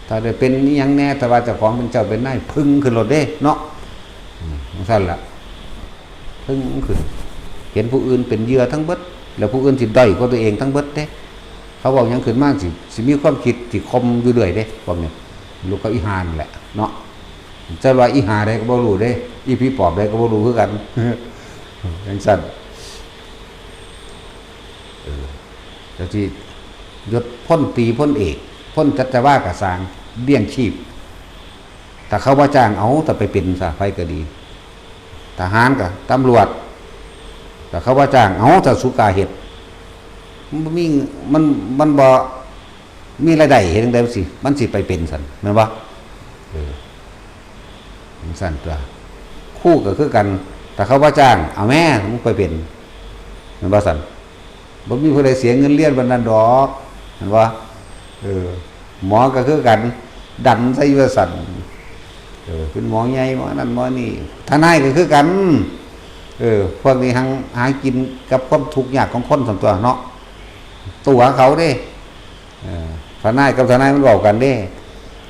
ถ้าได้เป็นอิหยังแน่ แต่ว่าเจ้าของเป็นเจ้าเป็นนาย พึงขึ้นโลดเด้เนาะ อืม จั่งซั้นล่ะ พึงขึ้น เห็นผู้อื่นเป็นเหยื่อทั้งเบิด แล้วผู้อื่นสิด้อยกว่าตัวเองทั้งเบิดเด้ เขาเว้าหยังขึ้นมาสิ สิมีความคิดที่ข่มอยู่เรื่อยเด้ พวกนี้ ลูกกับอีห่านั่นแหละเนาะ จั่งว่าอีห่าใดก็บ่ฮู้เด้ อีผีปอบใดก็บ่ฮู้คือกัน จั่งซั้น เออ เจ้าที่ยศพลตรีพลเอก พลจัตวาก็ซ่าง เลี้ยงชีพ ถ้าเขาบ่จ้าง เอา ถ้าไปเป็นซะ ไผก็ดี ทหารก็ ตำรวจ ถ้าเขาบ่จ้าง เอา ถ้าสุกล้าเฮ็ด มันบ่มี มัน มันบ่มีรายได้ เฮ็ดจั่งใดมันสิ มันสิไปเป็นซั่น แม่นบ่ เออ จั่งซั้นตัว ครูก็คือกัน ถ้าเขาบ่จ้าง เอาแม่ มึงไปเป็น แม่นบ่ซั่น บ่มีผู้ใดเสียเงินเรียนปานนั้นดอก แม่นบ่ เออ หมอก็คือกัน ดันใส่อยู่ว่าซั่น เออ เป็นหมอใหญ่ หมอนั่น หมอนี่ ทนายก็คือกัน เออ พวกนี้หัง หากินกับความทุกข์ยากของคนซั่นตัวเนาะ ตั๋วเขาเด้ เออ ทนายกับทนายมันเว้ากันเด้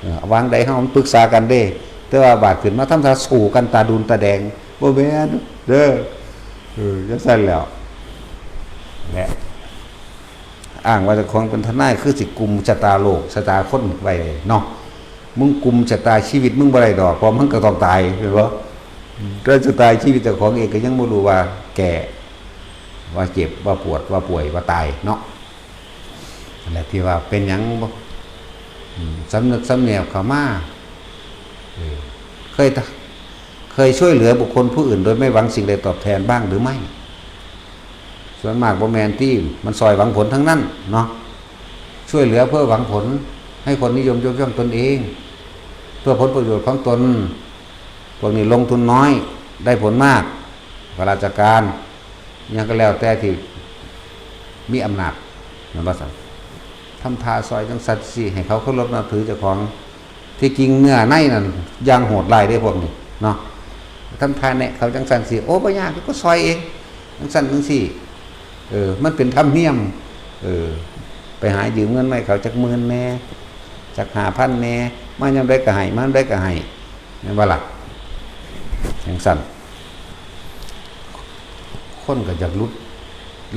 เออ วางใดเฮามันปรึกษากันเด้ แต่ว่าบาดขึ้นมาทำท่าสู้กันตาดูนตาแดง บ่แม่นเด้อ เออ จั่งซั้นแหล้ว แหละ อ้างว่าเจ้าของเป็นทนายคือสิกุมชะตาโลกชะตาคนไว้เนาะ มึงกุมชะตาชีวิตมึงบ่ได้ดอก เพราะมึงก็ต้องตายแม่นบ่ ถ้าชะตาชีวิตเจ้าของเองก็ยังบ่รู้ว่าแก่ ว่าเจ็บ ว่าปวด ว่าป่วย ว่าตายเนาะ นั่นแหละที่ว่าเป็นหยังบ่ อืม สำนึกสำเนียกเข้ามา เออ เคยทะ- เคยช่วยเหลือบุคคลผู้อื่นโดยไม่หวังสิ่งใดตอบแทนบ้างหรือไม่ ส่วนมากบ่แม่นตี้ มันซอยหวังผลทั้งนั้นเนาะ ช่วยเหลือเพื่อหวังผล ให้คนนิยมยกย่องตนเอง เพื่อผลประโยชน์ของตน พวกนี้ลงทุนน้อย ได้ผลมาก ข้าราชการ หยังก็แล้วแต่ที่มีอำนาจ แม่นบ่ซั่น ทำท่าซอยจั่งซั่นสิ ให้เขาเคารพนับถือเจ้าของ ที่จริงเนื้อในนั่นอย่างโหดร้ายเด้พวกนี้เนาะ ทำท่าแนะเขาจั่งซั่นสิ โอ้ บ่ยาก ก็ซอยเอง จั่งซั่นจั่งซี้ เออ มันเป็นธรรมเนียม เออ ไปหายืมเงินมาให้เขาจักหมื่นแหน่ จักห้าพันแหน่ มายามใดก็ให้ มายามใดก็ให้ แม่นบ่ล่ะ จั่งซั่น คนก็อยากหลุด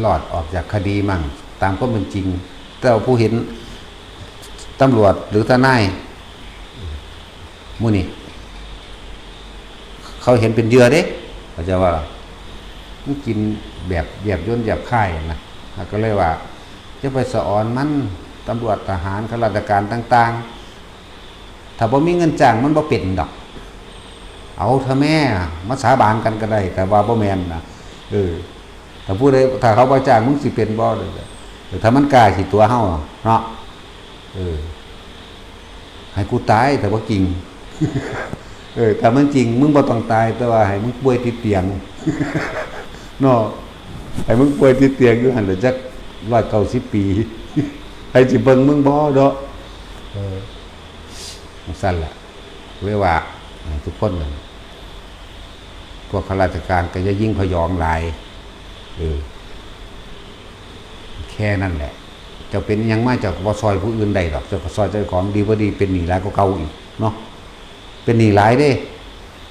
รอดออกจากคดีมั่ง ตามความเป็นจริง แต่ว่าผู้เห็นตำรวจหรือทนายหมู่นี้ เขาเห็นเป็นเหยื่อเด้ เขาจะว่า มันกินแบบหยาบโยนหยาบคายนะ เขาก็เลยว่า จะไปสะออนมัน ตำรวจ ทหาร ข้าราชการต่างๆ ถ้าบ่มีเงินจ้างมันบ่เป็นดอก เอาเถอะแม่ มาสาบานกันก็ได้ แต่ว่าบ่แม่นนะ เออ ถ้าผู้ใด ถ้าเขาบ่จ้างมึงสิเป็นบ่ เออ ถ้ามันกล้าสิตั๋วเฮาเนาะ เออ ให้กูตายแต่ว่าจริง เออ ถ้ามันจริง มึงบ่ต้องตาย แต่ว่าให้มึงป่วยติดเตียง เนาะ ให้มึงป่วยติดเตียงอยู่หั่นละจักร้อยเก้าสิบปี ใครสิเบิ่งมึงบ่เนาะ เออ จั่งซั่นล่ะ เลยว่า ให้ทุกคนนั่น พวกข้าราชการก็อย่ายิ่งพยองหลาย เออ แค่นั้นแหละ เจ้าเป็นหยังมา เจ้าก็บ่ซอยผู้อื่นได้ดอก เจ้าก็ซอยเจ้าของ ดีบ่ดีเป็นหนี้หลายกว่าเก่าอีกเนาะ เป็นหนี้หลายเด้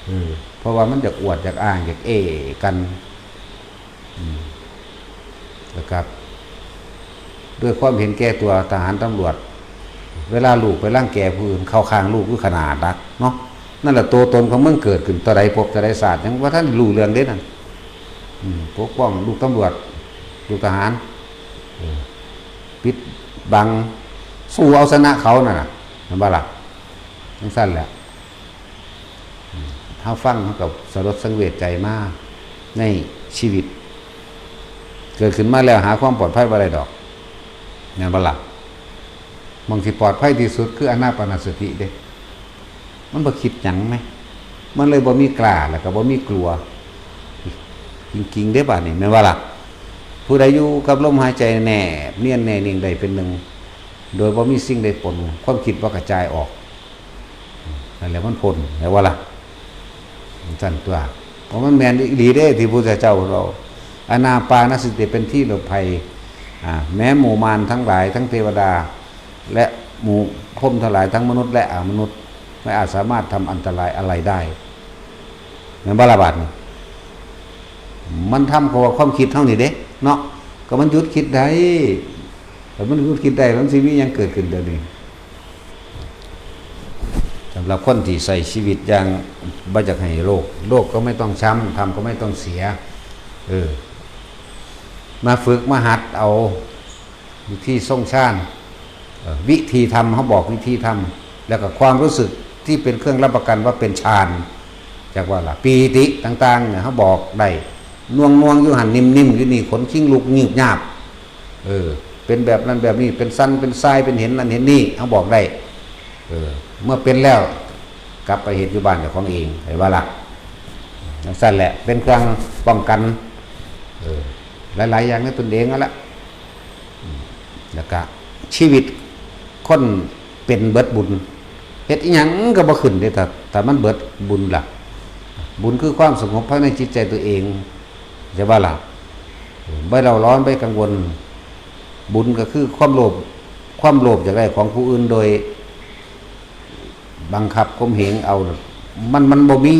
เออ เพราะว่ามันอยากอวดอยากอ้างอยากเอ้กัน อืม แล้วก็ด้วยความเห็นแก่ตัว ทหารตำรวจ เวลาลูกไปรังแกผู้อื่น เข้าข้างลูกคือขนาดนักเนาะ นั่นแหละตัวตนของมึงเกิดขึ้น เท่าใดภพเท่าใดชาติ ยังบ่ทันรู้เรื่องเด้นั่น อืม ปกป้องลูกตำรวจ ลูกทหาร เออ ปิดบัง สู้เอาชนะเขานั่นน่ะ แม่นบ่ล่ะ จั่งซั่นแหละ อืม เฮาฟัง เฮาก็สลดสังเวชใจมาในชีวิต เกิดขึ้นมาแล้วหาความปลอดภัยบ่ได้ดอก แม่นบ่ล่ะ หม่องที่ปลอดภัยที่สุดคืออานาปานสติเด้ มันบ่คิดหยังแหม มันเลยบ่มีกล้า แล้วก็บ่มีกลัว จริงๆ เด้บาดนี้ แม่นบ่ล่ะ ผู้ใดอยู่กับลมหายใจแนบเนียนแน่นิ่งได้เป็นหนึ่ง โดยบ่มีสิ่งใดปน ความคิดบ่กระจายออก นั่นแหละมันพ้น แม่นบ่ล่ะ จั่งซั่นตั่ว เพราะมันแม่นอีหลีเด้ ที่พุทธเจ้าเว้า อานาปานสติเป็นที่หลบภัย อ่า แม้หมู่มารทั้งหลาย ทั้งเทวดา และหมู่พรหมทั้งหลาย ทั้งมนุษย์และอมนุษย์ ไม่อาจสามารถทำอันตรายอะไรได้ แม่นบ่ล่ะบาดนี้ มันทำเพราะว่าความคิดเฮานี่เด้ เนาะ ก็มันหยุดคิดได้ ถ้ามันหยุดคิดได้ มันสิมีหยังเกิดขึ้นเดี๋ยวนี้ สำหรับคนที่ใช้ชีวิตอย่างบ่อยากให้โลก โลกก็ไม่ต้องช้ำ ธรรมก็ไม่ต้องเสีย เออ มาฝึกมาหัดเอาวิธีทรงฌาน เอ่อ วิธีทำ เขาบอกวิธีทำ แล้วก็ความรู้สึกที่เป็นเครื่องรับประกันว่าเป็นฌาน จั่งว่าล่ะ ปีติต่างๆเนี่ย เขาบอกได้ น่วงๆอยู่หั่น นิ่มๆอยู่นี่ ขนคิงลุกงืบงาบ เออ เป็นแบบนั้นแบบนี้ เป็นสั่นเป็นส่าย เป็นเห็นนั่นเห็นนี่ เขาบอกได้ เออ เมื่อเป็นแล้ว กลับไปเฮ็ดอยู่บ้านเจ้าของเอง เห็นบ่ล่ะ จั่งซั่นแหละ เป็นเครื่องป้องกัน เออ หลายๆอย่างในตนเองนั่นแหละ อืม แล้วก็ชีวิตคนเป็นเบิดบุญ เฮ็ดอิหยังก็บ่ขึ้นเด้ ถ้า ถ้ามันเบิดบุญล่ะ บุญคือความสงบภายในจิตใจตัวเอง ใช่บ่ล่ะ บ่เร่าร้อน บ่กังวล บุญก็คือความโลภ ความโลภอยากได้ของผู้อื่นโดยบังคับข่มเหงเอา มัน มันบ่มี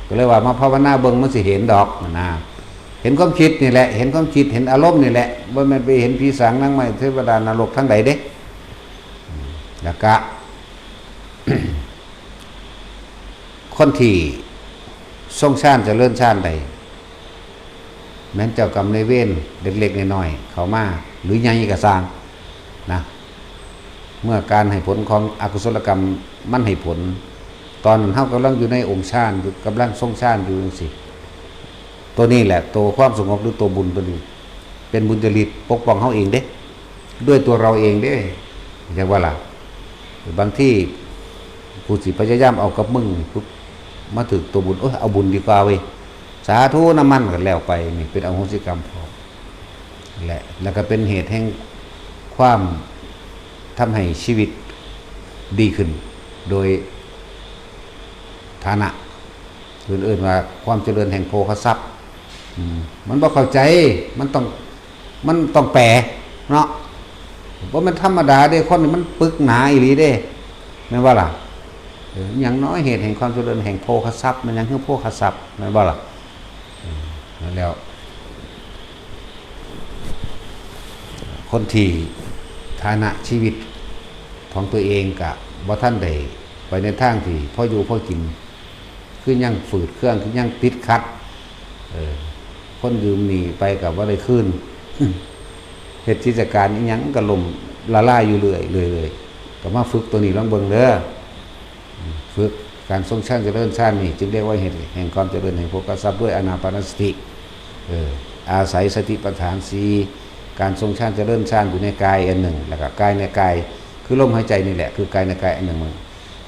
ก็เลยว่ามาภาวนาเบิ่งมันสิเห็นดอกนะ เห็นความคิดนี่แหละ เห็นความคิด เห็นอารมณ์นี่แหละ บ่แม่นไปเห็นผีสางนางไม้เทวดานรกทางใดเด้ แล้วก็ คนที่ทรงฌานเจริญฌานได้ แม้นเจ้ากรรมนายเวรเล็กๆน้อยๆเข้ามา หรือใหญ่ก็ซ่างนะ เมื่อการให้ผลของอกุศลกรรมมันให้ผล ตอนนั้นเฮากำลังอยู่ในองค์ฌานอยู่ กำลังทรงฌานอยู่จังซี่ ตัวนี้แหละ ตัวความสงบหรือตัวบุญตัวนี้ เป็นบุญญาฤทธิ์ปกป้องเฮาเองเด้ ด้วยตัวเราเองเด้ จักว่าล่ะ บางทีกูสิพยายามเอากับมึงปุ๊บ มาถืกตัวบุญ เอ้ย เอาบุญดีกว่าเว้ย สาธุนำมัน ก็แล้วไป นี่เป็นอโหสิกรรมพอ และ แล้วก็เป็นเหตุแห่งความทำให้ชีวิตดีขึ้น โดยฐานะ เพิ่นเอิ้นว่าความเจริญแห่งโภคทรัพย์ อืม มันบ่เข้าใจ มันต้อง มันต้องแปลเนาะ บ่แม่นธรรมดาเด้ คนนี่มันปึกหนาอีหลีเด้ แม่นบ่ล่ะ เออ หยังน้อยเหตุแห่งความเจริญแห่งโภคทรัพย์ มันหยังคือโภคทรัพย์ แม่นบ่ล่ะ เออ นั่นแล้ว คนที่ฐานะชีวิตของตัวเองกะบ่ทันได้ไปในทางที่พออยู่พอกิน คือยังฝืดเคือง คือยังติดขัด เออ คนยืมหนี้ไปกะบ่ได้คืน เฮ็ดกิจการอิหยังก็ล้มละลายอยู่เรื่อยๆ ก็มาฝึกตัวนี้ลองเบิ่งเด้อ ฝึกการทรงฌานเจริญฌานนี่ จึงเรียกว่าเหตุแห่งความเจริญแห่งโภคทรัพย์ด้วยอานาปานสติ เออ อาศัยสติปัฏฐานสี่ การทรงฌานเจริญฌานอยู่ในกายอันหนึ่ง แล้วก็กายในกาย คือลมหายใจนี่แหละ คือกายในกายอันหนึ่ง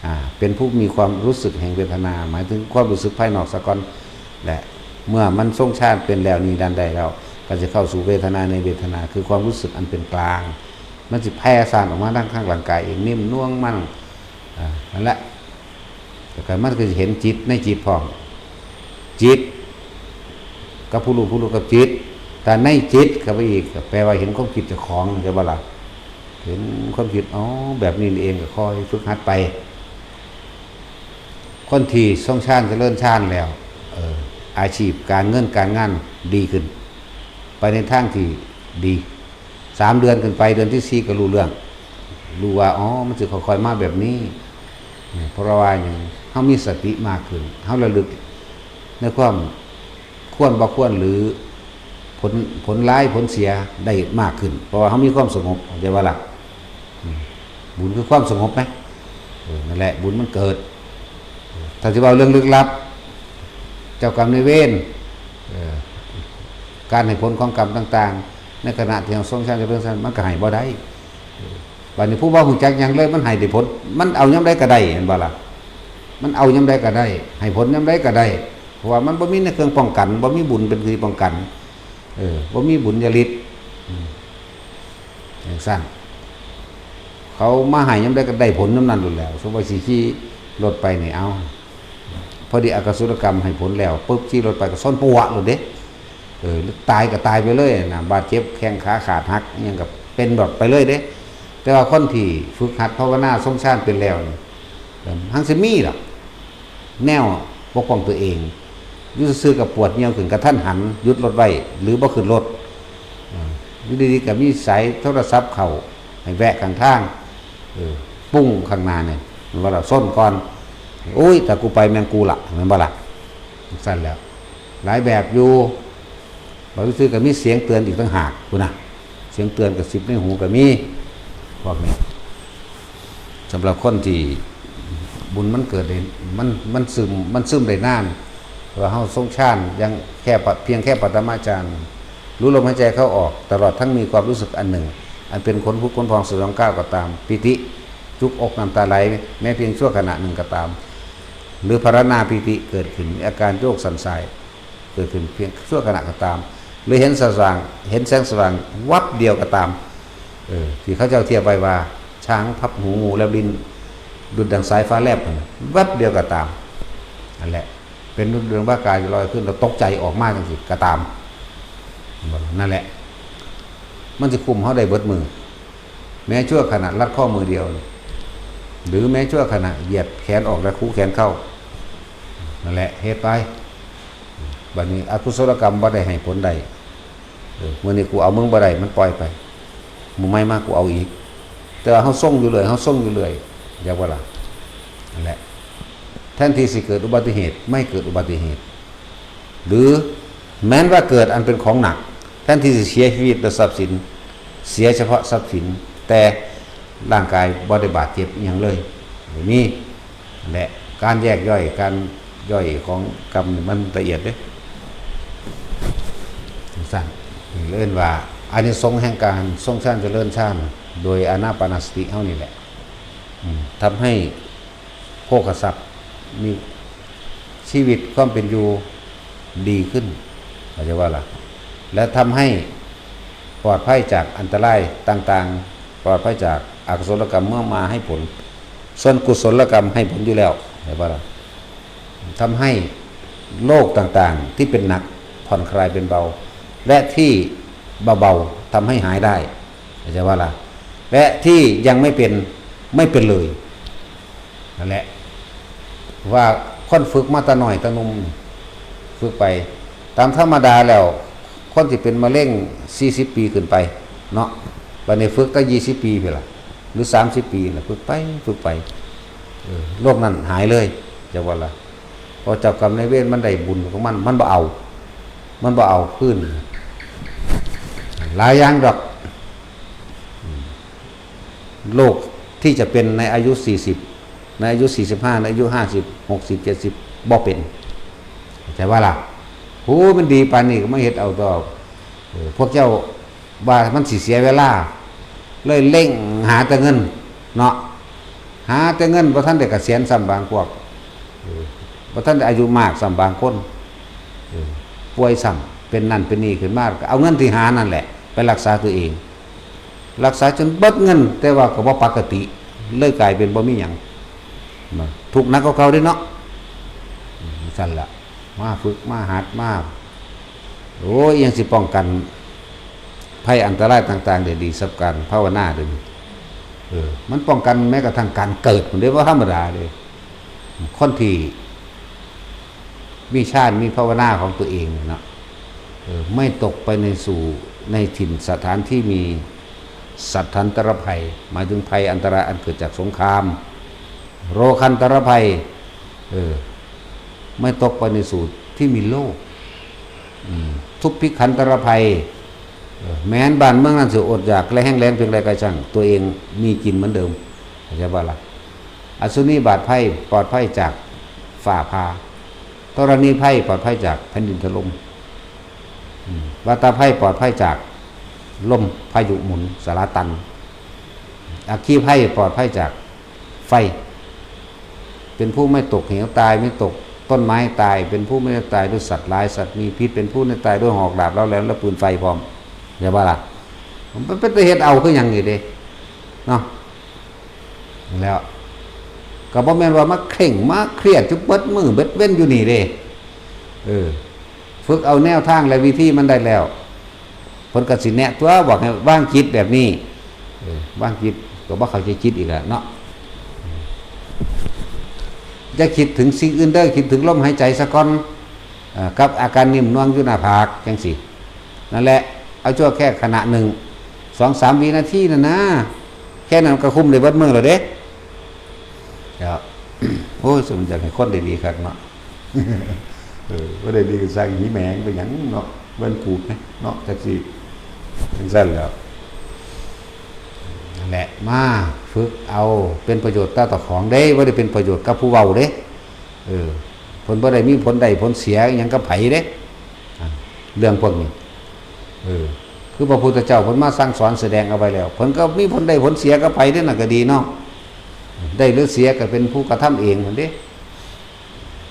อ่า เป็นผู้มีความรู้สึกแห่งเวทนา หมายถึงความรู้สึกภายนอกซะก่อน และเมื่อมันทรงฌานเป็นแล้ว นิพพานได้แล้ว ก็จะเข้าสู่เวทนาในเวทนา คือความรู้สึกอันเป็นกลาง มันสิแผ่ซ่านออกมาทางข้างร่างกายเอง นิ่มนวลมัน อ่า นั่นแหละ แล้วก็มันก็สิเห็นจิตในจิตพร้อม จิต กับผู้รู้ ผู้รู้กับจิต แต่ในจิตเข้าไปอีก ก็แปลว่าเห็นความคิดเจ้าของ ใช่บ่ล่ะ เห็นความคิด อ๋อ แบบนี้นี่เอง ก็ค่อยฝึกหัดไป คนที่ทรงฌานเจริญฌานแล้ว เออ อาชีพการเงินการงานดีขึ้น ไปในทางที่ดี สามเดือนขึ้นไป เดือนที่สี่ก็รู้เรื่อง รู้ว่า อ๋อ มันสิค่อยๆมาแบบนี้ เนี่ย เพราะว่าหยัง เฮามีสติมากขึ้น เฮาระลึกในความควรบ่ควร หรือผล ผลร้ายผลเสียได้มากขึ้น เพราะว่าเฮามีความสงบ เข้าใจบ่ล่ะ อืม บุญคือความสงบไหม เออ นั่นแหละ บุญมันเกิด ถ้าสิเว้าเรื่องลึกลับ เจ้ากรรมนายเวร เออ การให้ผลของกรรมต่างๆ ในขณะที่เฮาทรงฌานเจริญฌาน มันก็ให้บ่ได้ เออ บัดนี้ผู้บ่ฮู้จักหยังเลย มันให้ได้ผล มันเอายามใดก็ได้ เห็นบ่ล่ะ มันเอายามใดก็ได้ ให้ผลยามใดก็ได้ เพราะว่ามันบ่มีในเครื่องป้องกัน บ่มีบุญเป็นที่ป้องกัน เออ บ่มีบุญญาฤทธิ์ อืม จั่งซั้น เขามาให้ยามใดก็ได้ผลยามนั้นโลดแหล้ว สมมุติว่าสิขี่รถไปนี่ เอ้า พอดีอกุศลกรรมให้ผลแล้ว ปุ๊บ ขี่รถไปก็ชนปั๊วโลดเด้ เออ ตายก็ตายไปเลยนะ บาดเจ็บแข้งขาขาดหัก อิหยังก็เป็นแบบไปเลยเด้ แต่ว่าคนที่ฝึกหัดภาวนาทรงฌานเป็นแล้วนี่ เออ มันสิมีดอก แนวปกป้องตัวเอง อยู่ซื่อๆก็ปวดเยี่ยวขึ้นกะทันหัน หยุดรถไว้ หรือบ่ขึ้นรถ อ่า อยู่ดีๆก็มีสายโทรศัพท์เข้า ให้แวะข้างทาง เออ ปุ้งข้างหน้าเนี่ย มันว่าเราส้นก่อน โอ้ย แต่กูไปแม่งกูละ แม่นบ่ล่ะ จั่งซั้นแหล้ว หลายแบบอยู่ บางซื่อก็มีเสียงเตือนอีกต่างหากพุ้นนะ เสียงเตือนกระซิบในหูก็มี พวกนี้ สำหรับคนที่บุญมันเกิดได้ มัน มันซึม มันซึมได้นาน ว่าเฮาทรงฌานยังแค่ปะ เพียงแค่ปฐมฌาน รู้ลมหายใจเข้าออก ตลอดทั้งมีความรู้สึกอันหนึ่ง อันเป็นขนลุกขนพองสยองก้าวก็ตาม ปีติ จุกอกน้ำตาไหล แม้เพียงชั่วขณะหนึ่งก็ตาม หรือพรรณาปีติเกิดขึ้น มีอาการโยกสั่นสาย เกิดขึ้นเพียงชั่วขณะก็ตาม หรือเห็นสว่าง เห็นแสงสว่างวับเดียวก็ตาม เออ ที่เขาเจ้าเทียบไว้ว่า ช้างพับหู งูแลบลิ้น ดุจดังสายฟ้าแลบนั่นน่ะ วับเดียวก็ตาม นั่นแหละ เป็นดุจดวงประกายลอยขึ้น แล้วตกใจออกมาจั่งซี้ก็ตาม นั่นแหละ มันสิคุมเฮาได้เบิดมื้อ แม้ชั่วขณะรัดข้อมือเดียว หรือแม้ชั่วขณะเหยียดแขนออกและคู่แขนเข้า นั่นแหละ เฮ็ดไป บัดนี้อกุศลกรรมบ่ได้ให้ผลใด เออ มื้อนี้กูเอามึงบ่ได้ มันปล่อยไป มื้อใหม่มากูเอาอีก แต่ว่าเฮาทรงอยู่เรื่อย เฮาทรงอยู่เรื่อย อยากว่าล่ะ นั่นแหละ แทนที่สิเกิดอุบัติเหตุ ไม่เกิดอุบัติเหตุ หรือแม้นว่าเกิดอันเป็นของหนัก แทนที่สิเสียชีวิตและทรัพย์สิน เสียเฉพาะทรัพย์สิน แต่ร่างกายบ่ได้บาดเจ็บอิหยังเลย บ่มี และการแยกย่อย การย่อยของกรรมนี่มันละเอียดเด้ จั่งซั้น เอิ้นว่า อานิสงส์แห่งการทรงฌานเจริญฌาน โดยอานาปานสติเฮานี่แหละ อืม ทำให้โภคทรัพย์ มีชีวิตความเป็นอยู่ดีขึ้น เข้าใจว่าล่ะ และทำให้ปลอดภัยจากอันตรายต่างๆ ปลอดภัยจากอกุศลกรรมเมื่อมาให้ผล ส่วนกุศลกรรมให้ผลอยู่แล้ว เข้าใจว่าล่ะ ทำให้โรคต่างๆ ที่เป็นหนักผ่อนคลายเป็นเบา และที่เบาๆ ทำให้หายได้ เข้าใจว่าล่ะ และที่ยังไม่เป็น ไม่เป็นเลย นั่นแหละ ว่าคนฝึกมาแต่น้อยแต่หนุ่ม ฝึกไป ตามธรรมดาแล้ว คนที่เป็นมะเร็ง สี่สิบ ปีขึ้นไป เนาะ บัดนี้ฝึกตั้ง ยี่สิบ ปีพี้นล่ะ หรือ สามสิบ ปีน่ะ ฝึกไป ฝึกไป เออ โรคนั้นหายเลย จะว่าล่ะ เพราะเจ้ากรรมนายเวรมันได้บุญของมัน มันบ่เอา มันบ่เอาคืน หลายอย่างดอก อืม โรคที่จะเป็นในอายุ สี่สิบ ในอายุ สี่สิบห้า ในอายุ ห้าสิบ หกสิบ เจ็ดสิบ บ่เป็น เข้าใจว่าล่ะ โห มันดีปานนี้ก็มาเฮ็ดเอาต่อ เออ พวกเจ้าว่ามันสิเสียเวลา เลยเร่งหาแต่เงิน เนาะ หาแต่เงิน บ่ทันได้เกษียณซ้ำบางพวก เออ บ่ทันได้อายุมากซ้ำบางคน เออ ป่วยซ้ำ เป็นนั่นเป็นนี่ขึ้นมา ก็เอาเงินที่หานั่นแหละ ไปรักษาตัวเอง รักษาจนเบิดเงิน แต่ว่าก็บ่ปกติ เลยกลายเป็นบ่มีหยัง มาทุกข์หนักกว่าเก่าเด้เนาะ อืม ซั่นล่ะ มาฝึก มาหัด มา โอ้ย ยังสิป้องกันภัยอันตรายต่างๆ ได้ดีสับการภาวนาเด้อ เออ มันป้องกันแม้กระทั่งการเกิด มันได้ว่าธรรมดาเลย คนที่มีฌาน มีภาวนาของตัวเองเนี่ยเนาะ เออ ไม่ตกไปในสู่ ในถิ่นสถานที่มีสัตถันตรภัย หมายถึงภัยอันตรายอันเกิดจากสงคราม โรคันตรภัย เออ ไม่ตกไปในสู่ที่มีโรค อืม ทุพพิขันตรภัย เออ แม้นบ้านเมืองนั้นสิอดอยากและแห้งแล้งเพียงใดก็ช่าง ตัวเองมีกินเหมือนเดิม เข้าใจว่าล่ะ อสุนีบาตภัยปลอดภัยจากฟ้าผ่า ธรณีภัยปลอดภัยจากแผ่นดินถล่ม อืม วาตภัยปลอดภัยจากลมพายุหมุนสลาตัน อัคคีภัยปลอดภัยจากไฟ เป็นผู้ไม่ตกเหวตาย ไม่ตกต้นไม้ตาย เป็นผู้ไม่ได้ตายด้วยสัตว์ร้ายสัตว์มีพิษ เป็นผู้ไม่ได้ตายด้วยหอกดาบเหลาแหลมและปืนไฟพร้อม เข้าใจว่าล่ะ มันเป็นแต่เฮ็ดเอาคือหยังนี่เด้ เนาะ แล้ว ก็บ่แม่นว่ามาเคร่งมาเครียดอยู่เบิดมื้อเบิดเว็นอยู่นี่เด้ เออ ฝึกเอาแนวทางและวิธีมันได้แล้ว เพิ่นก็สิแนะตัว บอกให้วางจิตแบบนี้ เออ วางจิต ก็บ่เข้าใจจิตอีกแล้วเนาะ อย่าคิดถึงสิ่งอื่นเด้อ คิดถึงลมหายใจซะก่อน เอ่อ กับอาการนิ่มนวลอยู่หน้าผากจังซี้ นั่นแหละ เอาชั่วแค่ขณะหนึ่ง สองสามวินาทีนั่นนะ แค่นั้นก็คุ้มได้เบิดมื้อแล้วเด้ แล้ว โอ้ย สมอยากให้คนได้ดีคักเนาะ เออ บ่ได้ดีก็สร้างหีแหมงไปหยังเนาะ เบิ่งกูดไหมเนาะ จักสิ จังซั่นแหล้ว นั่นแหละ มาฝึกเอา เป็นประโยชน์ต่อเจ้าของเด้ บ่ได้เป็นประโยชน์กับผู้เว้าเด้ เออ เพิ่นบ่ได้มีผลได้ผลเสียอิหยังกับไผเด้ อ่ะ เรื่องพวกนี้ เออ คือพระพุทธเจ้าเพิ่นมาสั่งสอนแสดงเอาไว้แล้ว เพิ่นก็มีผลได้ผลเสียกับไผเด้ นั่นก็ดีเนาะ ได้หรือเสียก็เป็นผู้กระทำเองนั่นเด้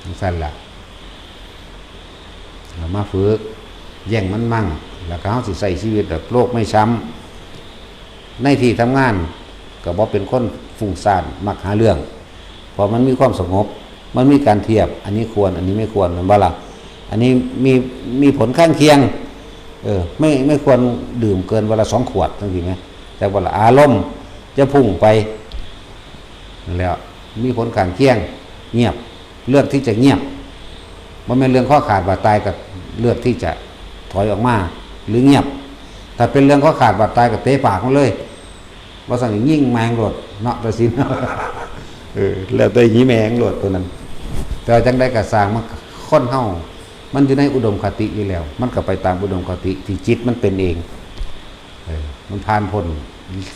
จังซั่นล่ะ เอามาฝึก แย่งมันมั่ง แล้วก็เฮาสิใช้ชีวิตแบบโลกไม่ช้ำ ในที่ทำงานก็บ่เป็นคนฟุ้งซ่านมักหาเรื่อง เพราะมันมีความสงบ มันมีการเทียบ อันนี้ควร อันนี้ไม่ควร แม่นบ่ล่ะ อันนี้มี มีผลข้างเคียง เออ ไม่ ไม่ควรดื่มเกินวันละสองขวด จังซี้แหม จักบ่ล่ะ อารมณ์จะพุ่งไป นั่นแหละ มีผลข้างเคียง เงียบ เลือกที่จะเงียบ บ่แม่นเรื่องคอขาดบาดตายก็เลือกที่จะถอยออกมา หรือเงียบ ถ้าเป็นเรื่องคอขาดบาดตายก็เตะปากมันเลย บ่ซั้นก็ยิงแม่งโลดเนาะ ตัดสิน เออ แล้วแต่หีแม่งโลดตัวนั้น แต่ว่าจั่งใดก็ซ่าง มัน คนเฮามันอยู่ในอุดมคติอยู่แล้ว มันก็ไปตามอุดมคติที่จิตมันเป็นเอง เออ มันผ่านพ้น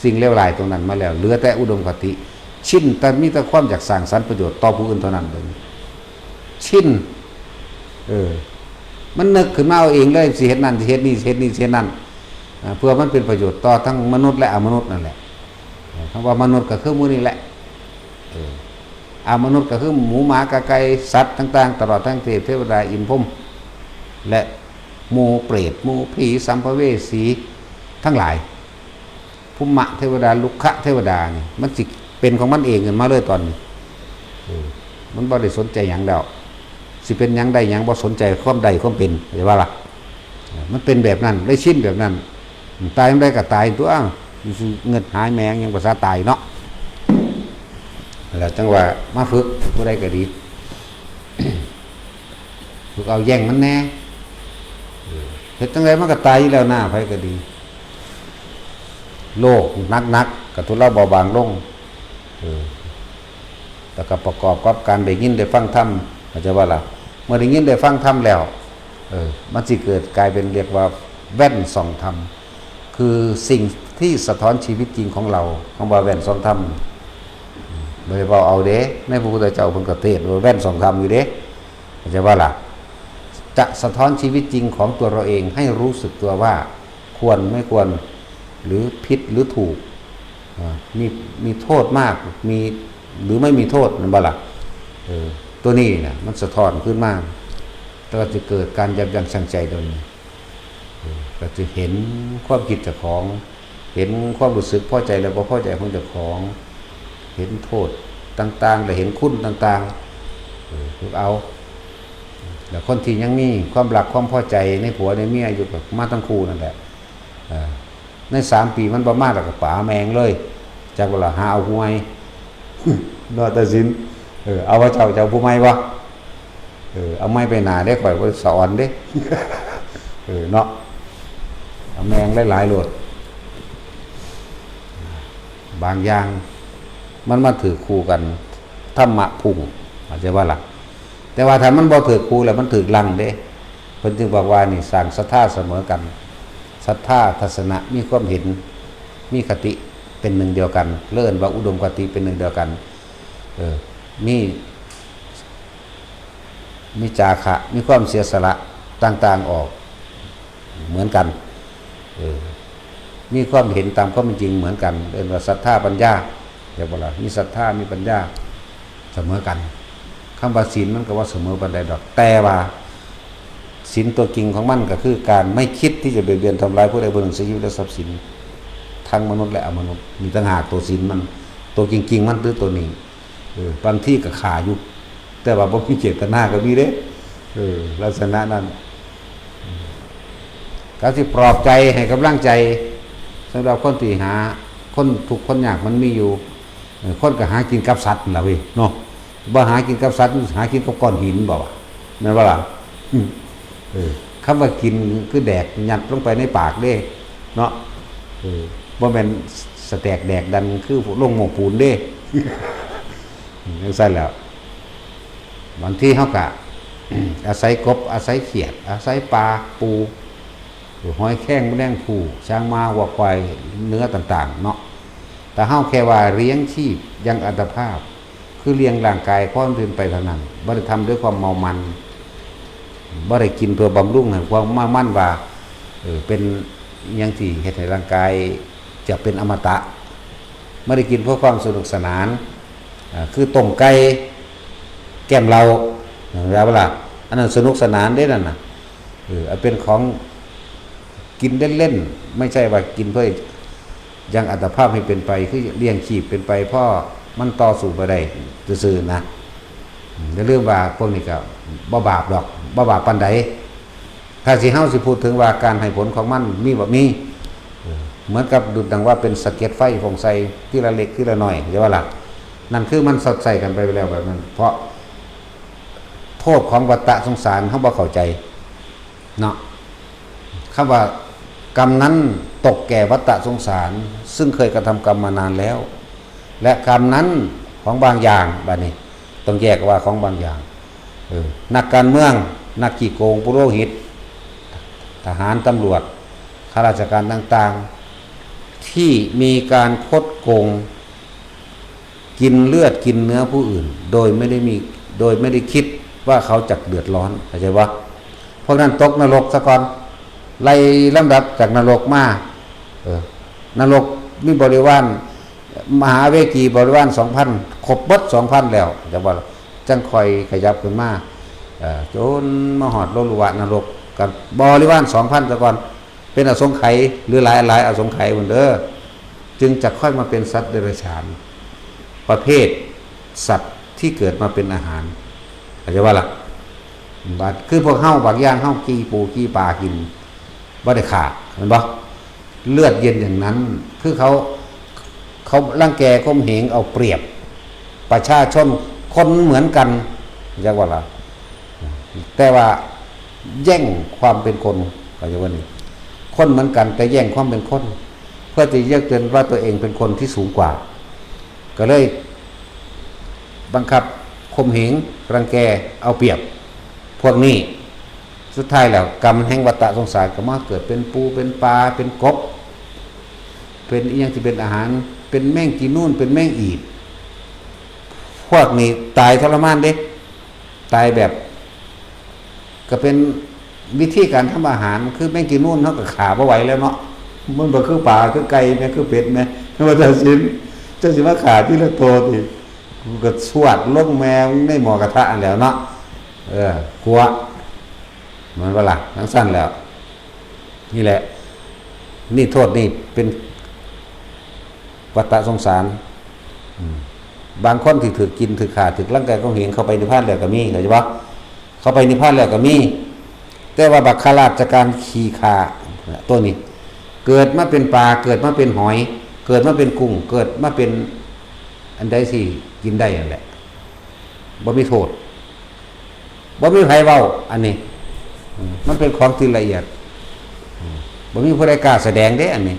สิ่งเลวร้ายตรงนั้นมาแล้ว เหลือแต่อุดมคติ ชินแต่มีแต่ความอยากสร้างสรรค์ประโยชน์ต่อผู้อื่นเท่านั้น เดี๋ยวนี้ชิน เออ มันนึกขึ้นมาเอาเองเลย สิเฮ็ดนั่น สิเฮ็ดนี่ สิเฮ็ดนี่ สิเฮ็ดนั่น อ่า เพื่อมันเป็นประโยชน์ต่อทั้งมนุษย์และอมนุษย์นั่นแหละ เออ คำว่ามนุษย์ก็คือหมู่นี่แหละ เออ อมนุษย์ก็คือหมูหมากาไก่สัตว์ต่างๆ ตลอดทั้งเทพเทวดาอินทร์พรหม และหมู่เปรต หมู่ผี สัมภเวสีทั้งหลาย ภูมะเทวดา ลุกขะเทวดานี่ มันสิเป็นของมันเองขึ้นมาเลยตอนนี้ เออ มันบ่ได้สนใจหยังแล้ว สิเป็นหยังได้หยัง บ่สนใจความได้ความเป็น เข้าใจบ่ล่ะ เออ มันเป็นแบบนั้น ได้ชินแบบนั้น ตายมันได้ก็ตายตัว อยู่ซื่อ เงินหายแมงยังภาษาตายเนาะ แล้วจั่งว่ามาฝึกผู้ใดก็ดี ฝึกเอาแย่งมันแน่ เออ เฮ็ดจั่งใดมันก็ตายอยู่แล้วนะ ไผก็ดี โลกหนักๆ ก็ทุเลาเบาบางลง เออ แล้วก็ประกอบกับการได้ยินได้ฟังธรรม เข้าใจบ่ล่ะ เมื่อได้ยินได้ฟังธรรมแล้ว เออ มันสิเกิดกลายเป็นเรียกว่าแว่นส่องธรรม คือสิ่งที่สะท้อนชีวิตจริงของเรา คำว่าแว่นส่องธรรม บ่ได้เว้าเอาเด้ ในพระพุทธเจ้าเพิ่นก็เทศน์ว่าแว่นส่องธรรมอยู่เด้ เข้าใจบ่ล่ะ จะสะท้อนชีวิตจริงของตัวเราเองให้รู้สึกตัวว่าควรไม่ควร หรือผิดหรือถูก อ่า มี มีโทษมาก มี หรือไม่มีโทษ แม่นบ่ล่ะ เออ ตัวนี้น่ะ มันสะท้อนขึ้นมา แล้วก็จะเกิดการยับยั้งชั่งใจโดยนี้ เออ ก็จะเห็นความคิดเจ้าของ เห็นความรู้สึกพอใจและบ่พอใจของเจ้าของ เห็นโทษต่างๆ และเห็นคุณต่างๆ เออ ฝึกเอา แล้วคนที่ยังมีความรักความพอใจในผัวในเมียอยู่ก็มาทั้งคู่นั่นแหละ เออ ในสามปีมันบ่มาแล้วก็ป๋าแม่งเลย จักว่าละหาเอาผู้ใหม่ เนาะ ตัดสิน เออ เอาว่าเจ้า เจ้าผู้ใหม่บ่ เออ เอาไม้ไปหน้าเด้ ข่อยบ่สะออนเด้ เออ เนาะ เอาแม่งหลายๆโลด บางอย่างมันมาถืกคู่กัน ธรรมะพุ่ง เข้าใจบ่ล่ะ แต่ว่าถ้ามันบ่ถืกคู่แล้วมันถืกลังเด้ เพิ่นจึงบอกว่านี่สร้างศรัทธาเสมอกัน ศรัทธาทัศนะมีความเห็น มีคติเป็นหนึ่งเดียวกัน เรียกว่าอุดมคติเป็นหนึ่งเดียวกัน เออ มี มีจาคะ มีความเสียสละต่างๆออกเหมือนกัน เออ มีความเห็นตามความเป็นจริงเหมือนกัน เรียกว่าศรัทธาปัญญา เรียกว่าล่ะ มีศรัทธา มีปัญญาเสมอกัน คำว่าศีลมันก็บ่เสมอปานใดดอก แต่ว่าศีลตัวจริงของมันก็คือการไม่คิดที่จะเบียดเบียนทำร้ายผู้ใดผู้หนึ่ง เสียชีวิตและทรัพย์สิน ทั้งมนุษย์และอมนุษย์ มีต่างหากตัวศีลมัน ตัวจริงๆมันคือตัวนี้ เออ บางทีก็ฆ่าอยู่ แต่ว่าบ่มีเจตนาก็มีเด้ เออ ลักษณะนั้น ก็สิปลอบใจให้กำลังใจ สำหรับคนที่หา คนทุกข์คนยากมันมีอยู่ เออ คนก็หากินกับสัตว์นั่นล่ะเว้ย เนาะ บ่หากินกับสัตว์ หากินกับก้อนหินบ่วะ แม่นบ่ล่ะ อืม เออ คำว่ากินคือแดกยัดลงไปในปากเด้ เนาะ เออ บ่แม่นสะแตกแดกดันคือลงหม้อปูนเด้ จั่งซั้นแหล้ว บางทีเฮาก็ อาศัยกบ อาศัยเขียด อาศัยปลา ปู หอยแครง แมลงภู่ ช้างม้า วัวควาย เนื้อต่างๆเนาะ แต่เฮาแค่ว่าเลี้ยงชีพอย่างอัตภาพ คือเลี้ยงร่างกายพอมันเป็นไปเท่านั้น บ่ได้ทำด้วยความเมามัน บ่ได้กินเพื่อบำรุงให้ความเมามันว่า เออ เป็นอย่างที่เฮ็ดให้ร่างกายจะเป็นอมตะ บ่ได้กินเพื่อความสนุกสนาน อ่า คือต้มไก่ แก้มเหล้า เห็นบ่ล่ะ อันนั้นสนุกสนานเด้นั่นน่ะ เออ เอาเป็นของกินเล่นๆ ไม่ใช่ว่ากินเพื่อยังอัตภาพให้เป็นไป คือเลี้ยงชีพเป็นไป เพราะมันต่อสู้บ่ได้ซื่อๆนะ อืม อย่าลืมว่าพวกนี้ก็บ่บาปดอก บ่บาปปานใด ถ้าสิ เฮาสิพูดถึงว่าการให้ผลของมันมีบ่ มี เออ เหมือนกับดุจดังว่าเป็นสะเก็ดไฟพ่นใส่ทีละเล็กทีละน้อย เข้าใจบ่ล่ะ นั่นคือมันสอดใส่กันไปแล้วแบบนั้น เพราะโท โทษของวัฏฏะสงสารเฮาบ่เข้าใจเนาะ คำว่ากรรมนั้นตกแก่วัฏฏะสงสาร ซึ่งเคยกระทำกรรมมานานแล้ว และกรรมนั้นของบางอย่าง บัดนี้ต้องแยกว่าของบางอย่าง เออ นักการเมือง นักขี้โกง ปุโรหิต ทหาร ตำรวจ ข้าราชการต่างๆ ที่มีการคดโกง กินเลือดกินเนื้อผู้อื่น โดยไม่ได้มี โดยไม่ได้คิดว่าเขาจะเดือดร้อน เข้าใจปะ พวกนั้นตกนรกซะก่อน ไล่ลำดับจากนรกมา เออ นรกมีบริวาร มหาเวจีบริวารสองพัน ครบเบิดสองพันแล้ว จังว่า จังค่อยขยับขึ้นมา เอ่อ จนมาฮอดโลลุวะนรก กับบริวารสองพันซะก่อน เป็นอสงไขย หรือหลายหลายอสงไขยพุ้นเด้อ จึงจะค่อยมาเป็นสัตว์เดรัจฉาน ประเภทสัตว์ที่เกิดมาเป็นอาหาร เข้าใจปะล่ะ บาด คือพวกเฮาบางอย่างเฮาจี้ปูจี้ปลากิน บ่ได้ฆ่า แม่นบ่ เลือดเย็นอย่างนั้น คือเขา เขารังแกข่มเหงเอาเปรียบ ประชาชนคนเหมือนกัน จักว่าล่ะ แต่ว่าแย่งความเป็นคน เขาจะว่านี่ คนเหมือนกันแต่แย่งความเป็นคน เพื่อจะเยือกเยินว่าตัวเองเป็นคนที่สูงกว่า ก็เลยบังคับข่มเหง รังแก เอาเปรียบ พวกนี้ สุดท้ายแล้วกรรมแห่งวัฏฏะสงสารก็มาเกิดเป็นปูเป็นปลาเป็นกบ เป็นอีหยังที่เป็นอาหาร เป็นแมงจีนูน เป็นแมงอีด พวกนี้ตายทรมานเด้ ตายแบบ ก็เป็นวิธีการทำอาหาร คือแมงจีนูนเฮาก็ฆ่าบ่ไหวแล้วเนาะ มันบ่คือปลา คือไก่แม่ คือเป็ดแม่ ว่าจั่งซี้ เจ้าสิมาฆ่าทีละโตติ มันก็สวดลงแม่ในหม้อกระทะอันแล้วเนาะ เออ ขัว มันว่าล่ะ จั่งซั่นแล้ว นี่แหละ นี่โทษนี่เป็นวัฏฏะสงสาร อืม บางคนที่ถืกกิน ถืกฆ่า ถืกรังแกข่มเหง เข้าไปนิพพานแล้วก็มี เข้าใจปะ เข้าไปนิพพานแล้วก็มี แต่ว่าบักข้าราชการขี้ข้าตัวนี้ เกิดมาเป็นปลา เกิดมาเป็นหอย เกิดมาเป็นกุ้ง เกิดมาเป็นอันใดที่กินได้นั่นแหละ บ่มีโทษ บ่มีไผเว้า อันนี้ อืม มันเป็นของที่ละเอียด อืม บ่มีผู้ใดกล้าแสดงเด้ อันนี้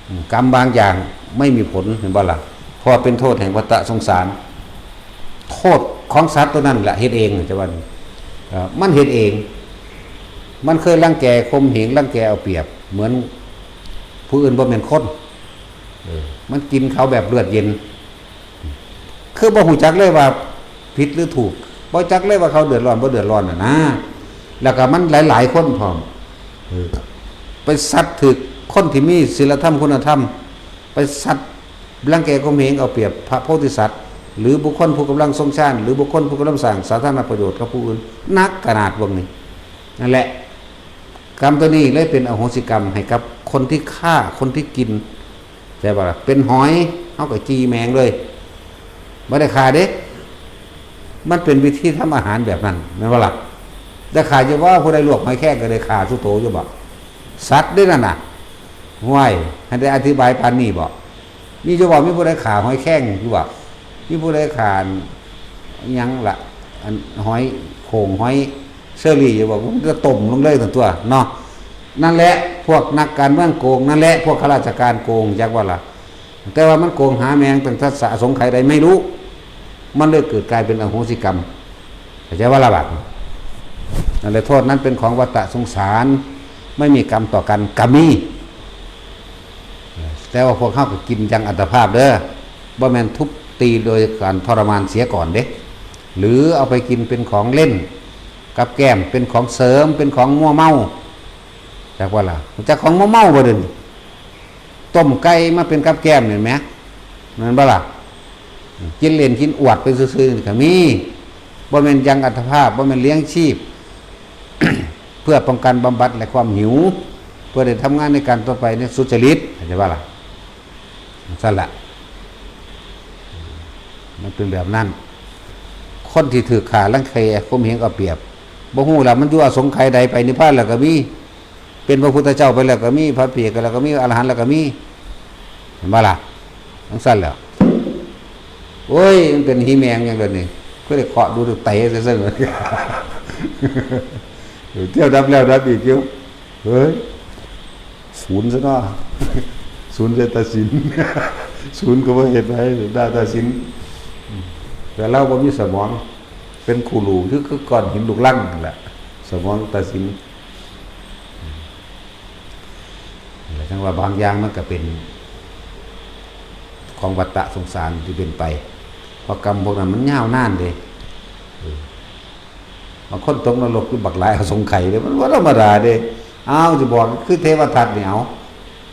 อืม กรรมบางอย่างไม่มีผล เห็นบ่ล่ะ เพราะว่าเป็นโทษแห่งวัฏฏะสงสาร โทษของสัตว์ตัวนั้นแหละเฮ็ดเอง จะว่า เอ่อ มันเฮ็ดเอง มันเคยรังแกข่มเหง รังแกเอาเปรียบ เหมือนผู้อื่นบ่แม่นคน เออ มันกินเขาแบบเลือดเย็น คือบ่ฮู้จักเลยว่าผิดหรือถูก บ่จักเลยว่าเขาเดือดร้อนบ่เดือดร้อนน่ะนะ แล้วก็มันหลายๆคนพร้อม เออ ไปสัตว์ถืกคนที่มีศีลธรรมคุณธรรม ไปสัตว์รังแกข่มเหงเอาเปรียบพระโพธิสัตว์ หรือบุคคลผู้กำลังทรงฌาน หรือบุคคลผู้กำลังสร้างสาธารณประโยชน์กับผู้อื่น หนักขนาดพวกนี้ นั่นแหละ กรรมตัวนี้เลยเป็นอโหสิกรรมให้กับคนที่ฆ่า คนที่กิน ใช่ปะล่ะ เป็นหอย เฮาก็จีแมงเลย บ่ได้ฆ่าเด้ มันเป็นวิธีทำอาหารแบบนั้น แม่นบ่ล่ะ แต่ฆ่าอยู่บ่ ผู้ใดลวกหอยแครงก็ได้ฆ่าสุโตอยู่บ่ สัตว์เด้นั่นน่ะ ห้วย ให้ได้อธิบายปานนี้บ่ มีอยู่บ่ มีผู้ใดฆ่าหอยแครงอยู่บ่ มีผู้ใดฆ่าหยังล่ะ อันหอยโข่ง หอยเชอรี่อยู่บ่ มันก็ต้มลงเลยตันตัวเนาะ นั่นแหละ พวกนักการเมืองโกง นั่นแหละ พวกข้าราชการโกง จักว่าล่ะ แต่ว่ามันโกงหาแมงตั้งแต่สะสงไขยใดไม่รู้ มันเลยเกิดกลายเป็นอโหสิกรรม เข้าใจว่าล่ะบัด นั่นแหละ โทษนั้นเป็นของวัฏฏะสงสาร ไม่มีกรรมต่อกัน ก็มี แต่ว่าพวกเฮาก็กินอย่างอัตภาพเด้อ บ่แม่นทุบตีโดยการทรมานเสียก่อนเด้ หรือเอาไปกินเป็นของเล่น กับแกล้ม เป็นของเสริม เป็นของมั่วเมา จักว่าล่ะ จักของมั่วเมาบ่เด้อนี่ ต้มไก่มาเป็นกับแกล้มนี่แหม แม่นบ่ล่ะ กินเล่นกินอวดไปซื่อๆนี่ก็มี บ่แม่นยังอัตภาพ บ่แม่นเลี้ยงชีพ เพื่อป้องกันบำบัดและความหิว เพื่อได้ทำงานในการต่อไปในสุจริต เข้าใจบ่ล่ะ ซั่นล่ะ มันเป็นแบบนั้น คนที่ถืกฆ่ารังแกข่มเหงเอาเปรียบ บ่ฮู้ล่ะ มันอยู่อสงไขยใด ไปนิพพานแล้วก็มี เป็นพระพุทธเจ้าไปแล้วก็มี พระเปียกแล้วก็มี อรหันต์แล้วก็มี เห็นบ่ล่ะ จั่งซั่นแหล้ว โอ้ย มันเป็นหีแมงอย่างเดียวนี่ บ่ได้เคาะดู เตะซื่อๆ เออ เที่ยวดับแล้วดับอีกอยู่ เฮ้ย ศูนย์ซะเนาะ ศูนย์ใส่ตาสิน ศูนย์ก็บ่เฮ็ดให้ได้ตาสิน แต่ลาวบ่มีสมอง เป็นคูรูคือ คือก้อนหินลูกรังนั่นแหละ สมองตาสิน แล้วจั่งว่าบางอย่างมันก็เป็นของวัฏฏะสงสารที่เป็นไป เพราะกรรมพวกนั้นมันยาวนานเด้ เออ บางคนตกนรกอยู่บักหลายอสงไขยเด้ มันบ่ธรรมดาเด้ อ้าว สิบอกคือเทวทัตนี่ เอา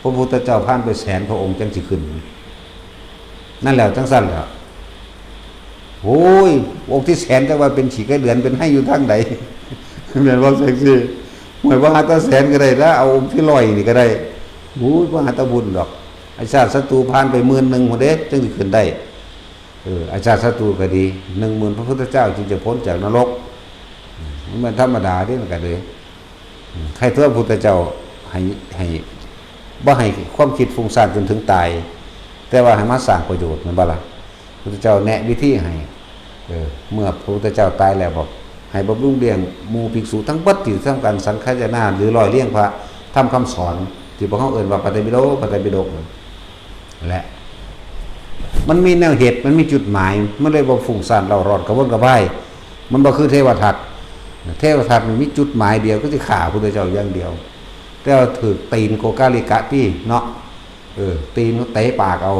พระพุทธเจ้าผ่านไปแสนพระองค์จั่งสิขึ้น นั่นแหละ จั่งซั่นแหละ โอ้ย องค์ที่แสนจั่งว่าเป็นขี้ไก่เดือนเป็นไห้อยู่ทางใด แม่นบ่จั่งซี้ ห้วย บ่หาแต่แสนก็ได้ละ เอาองค์ที่ร้อยนี่ก็ได้ โอ้ย บ่หาแต่บุญดอก อาชาติศัตรูผ่านไปหมื่นหนึ่งพุ้นเด้ จั่งสิขึ้นได้ เออ อาชาติศัตรูก็ดี หนึ่งหมื่นพระพุทธเจ้าจึงจะพ้นจากนรก มันบ่ธรรมดาเด้ มันก็เลย อืม ใครตัวพุทธเจ้าให้ ให้ บ่ให้ความคิดฟุ้งซ่านจนถึงตาย แต่ว่าให้มาสร้างประโยชน์ แม่นบ่ล่ะ พุทธเจ้าแนะวิธีให้ เออ เมื่อพระพุทธเจ้าตายแล้วบอก ให้บำรุงเลี้ยงหมู่ภิกษุทั้งเบิดที่ทำการสังคายนา หรือร้อยเรียงพระธรรมคำสอน ที่พวกเฮาเอิ้นว่าพระไตรปิฎก พระไตรปิฎก และ มันมีแนวเหตุ มันมีจุดหมาย มันเลยบ่ฟุ้งซ่านเร่าร้อนกระวนกระวาย มันบ่คือเทวทัต เทวทัตนี่มีจุดหมายเดียว คือสิฆ่าพุทธเจ้าอย่างเดียว แต่ว่าถืกตีนโกกาลิกะติเนาะ เออ ตีนเขาเตะปากเอา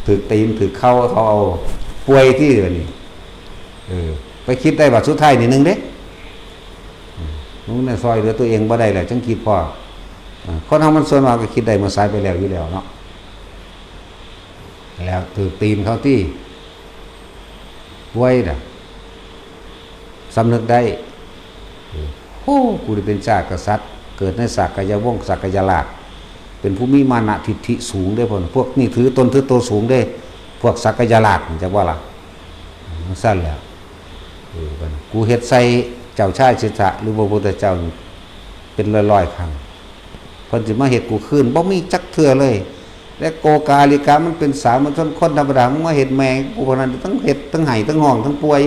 ถืกตีนถืกเข่าเขาเอา ป่วยติบัดนี้ เออ ไปคิดได้ว่าสุดท้ายนี่หนึ่งเด้ อืม มึงเนี่ยซอยเหลือตัวเองบ่ได้แล้ว จั่งคิดพอ อ่า คนเฮามันส่วนมากก็คิดได้เมื่อสายไปแล้วอยู่แล้วเนาะ แล้วถืกตีนเขาติ ป่วยน่ะ สำนึกได้ โอ้ กูได้เป็นชาติกษัตริย์ เกิดในสากยวงศ์ สากยราช เป็นผู้มีมานะทิฐิสูงเด้อพวก พวกนี้ถือตนถือโตสูงเด้ พวกสากยราช จั่งว่าล่ะ จั่งซั่นแหละ เออ บัดนี้กูเฮ็ดใส่เจ้าชายสิทธัตถะ หรือพระพุทธเจ้านี่ เป็นร้อยๆ ครั้ง เพิ่นสิมาเฮ็ดกูคืน บ่มีจักเทื่อเลย และโกกาลิกะมันเป็นสามัญชนคนธรรมดา มึงมาเฮ็ดแม่งกู พวกนั้นทั้งเฮ็ด ทั้งไห้ ทั้งฮ้อง ทั้งป่วย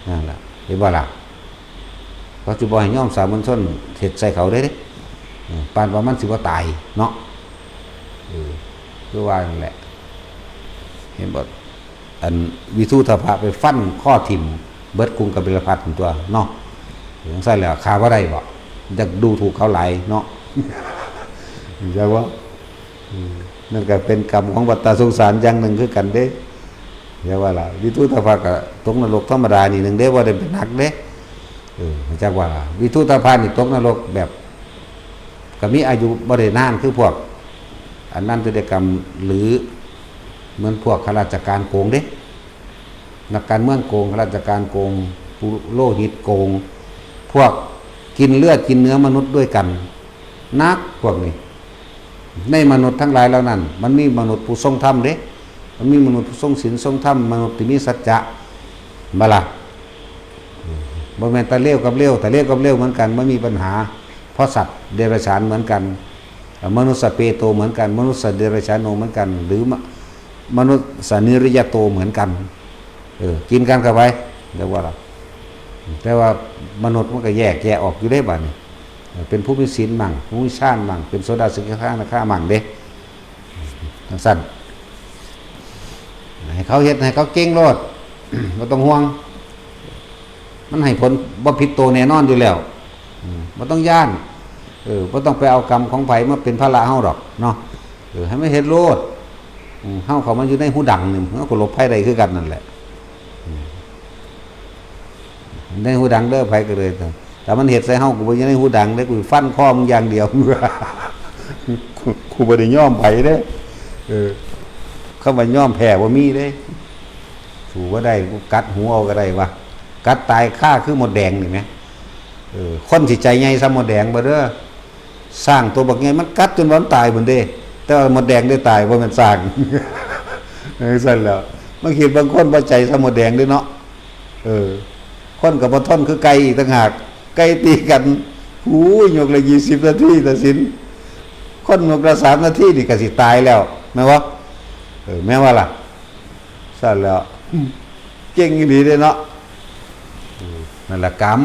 นั่นล่ะ เห็นบ่ล่ะ เขาสิบ่ให้ยอมสามัญชนเฮ็ดใส่เขาเด้ เออ ปานว่ามันสิบ่ตายเนาะ เออ คือว่านั่นแหละ เห็นบ่ อันวิทูธพะไปฟันคอถิ่มเบิดกรุงกบิลพัสดุตัวเนาะ จั่งซั่นแหละ ฆ่าบ่ได้บ่ อยากดูถูกเขาหลายเนาะ เข้าใจบ่ อืม นั่นก็เป็นกรรมของวัฏฏะสงสารอย่างหนึ่งคือกันเด้ อย่าว่าล่ะ วิทูธพะก็ตกนรกธรรมดานี่หนึ่งเด้ บ่ได้เป็นหนักเด้ เออ จั่งว่าล่ะ วิทูธพะนี่ตกนรกแบบ ก็มีอายุบ่ได้นานคือพวก อันนั้นจะได้กรรม หรือเหมือนพวกข้าราชการโกงเด้ นักการเมืองโกง ข้าราชการโกง ปุโรหิตโกง พวกกินเลือดกินเนื้อมนุษย์ด้วยกัน นักพวกนี้ ในมนุษย์ทั้งหลายเหล่านั้น มันมีมนุษย์ผู้ทรงธรรมเด้ มันมีมนุษย์ผู้ทรงศีลทรงธรรม มนุษย์ที่มีสัจจะ บ่ล่ะ บ่แม่นตาเลวกับเลว ตาเลวกับเลวเหมือนกัน บ่มีปัญหา เพราะสัตว์เดรัจฉานเหมือนกัน เอ่อ มนุษย์เปโตเหมือนกัน มนุษย์เดรัจฉาโนเหมือนกัน หรือมะ- มนุษย์นิริยโตเหมือนกัน เออ กินกันเข้าไป เรียกว่าล่ะ แต่ว่ามนุษย์มันก็แยกแยะออกอยู่เด้บัดนี้ เออ เป็นผู้มีศีลมั่ง ผู้มีฌานมั่ง เป็นโสดาสกิทาคามั่งเด้ จั่งซั่น ให้เขาเฮ็ด ให้เขาเก่งโลด บ่ต้องห่วง มันให้ผลบ่ผิดโตแน่นอนอยู่แล้ว อืม บ่ต้องย้าน เออ บ่ต้องไปเอากรรมของไผมาเป็นภาระเฮาดอกเนาะ เออ ให้มันเฮ็ดโลด อืม เฮาเข้ามาอยู่ในฮูดังนี่ เฮาก็หลบภัยได้คือกันนั่นแหละ อืม ในฮูดังเด้อ ไผก็เลย ถ้ามันเฮ็ดใส่เฮา กูบ่อยู่ในฮูดังเด้ กูฟันคอมึงอย่างเดียว กู กูบ่ได้ยอมไผเด้ เออ คำว่ายอมแพ้บ่มีเด้ สู้บ่ได้ กูกัดหูเอาก็ได้วะ กัดตายคาคือมดแดงนี่แหม เออ คนสิใจใหญ่ส่ำมดแดงบ่เด้อ ช้างตัวบักใหญ่มันกัดจนว่ามันตายพุ้นเด้ แต่ว่ามดแดงได้ตาย บ่แม่นช้าง จั่งซั่นแหล้ว มาคิดบางคนบ่ใจส่ำมดแดงเด้เนาะ เออ คนก็บ่ทนคือไก่อีกต่างหาก ไก่ตีกัน อู้ย ยกละยี่สิบนาทีตัดสิน คนยกละสามนาทีนี่ก็สิตายแล้ว แม่นบ่ เออ แม่นบ่ล่ะ ซั่นแหล้ว อืม เก่งอีหลีเด้เนาะ อืม นั่นแหละกรรม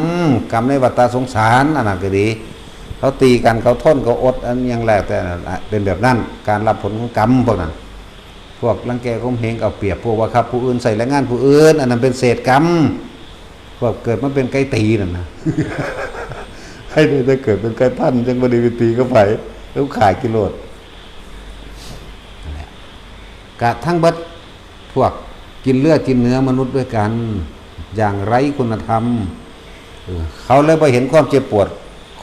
กรรมในวัฏสงสาร อันนั้นก็ดี เขาตีกัน เขาทน เขาอด อันหยังแล้วแต่ นั่นแหละ เป็นแบบนั้น การรับผลของกรรมพวกนั้น พวกรังแกข่มเหงเอาเปรียบ พวกบังคับผู้อื่น ใช้แรงงานผู้อื่น อันนั้นเป็นเศษกรรม พวกเกิดมาเป็นไก่ตีนั่นนะ ให้ได้แต่เกิดเป็นไก่พัน จั่งบ่ได้ไปตีกับไผ แล้วขายกิโลด นั่นแหละ กะทั้งเบิด พวกกินเลือดกินเนื้อมนุษย์ด้วยกัน อย่างไร้คุณธรรม เออ เขาเลยบ่เห็นความเจ็บปวด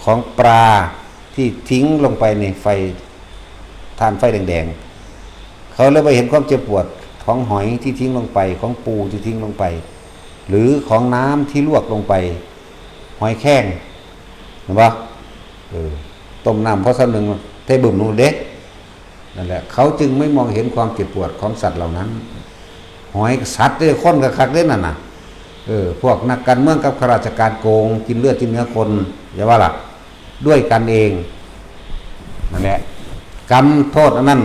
ของปลาที่ทิ้งลงไปในไฟ ถ่านไฟแดงๆ เขาเลยบ่เห็นความเจ็บปวดของหอยที่ทิ้งลงไป ของปูที่ทิ้งลงไป หรือของน้ำที่ลวกลงไป หอยแครง เห็นปะ เออ ต้มน้ำพอส่ำหนึ่ง เทบึ้มลงเด้ นั่นแหละ เขาจึงไม่มองเห็นความเจ็บปวดของสัตว์เหล่านั้น หอยสัตว์เด้ คนก็คักเด้นั่นน่ะ เออ พวกนักการเมืองกับข้าราชการโกง กินเลือดกินเนื้อคน อย่าว่าล่ะ ด้วยกันเอง นั่นแหละ กรรมโทษอันนั้น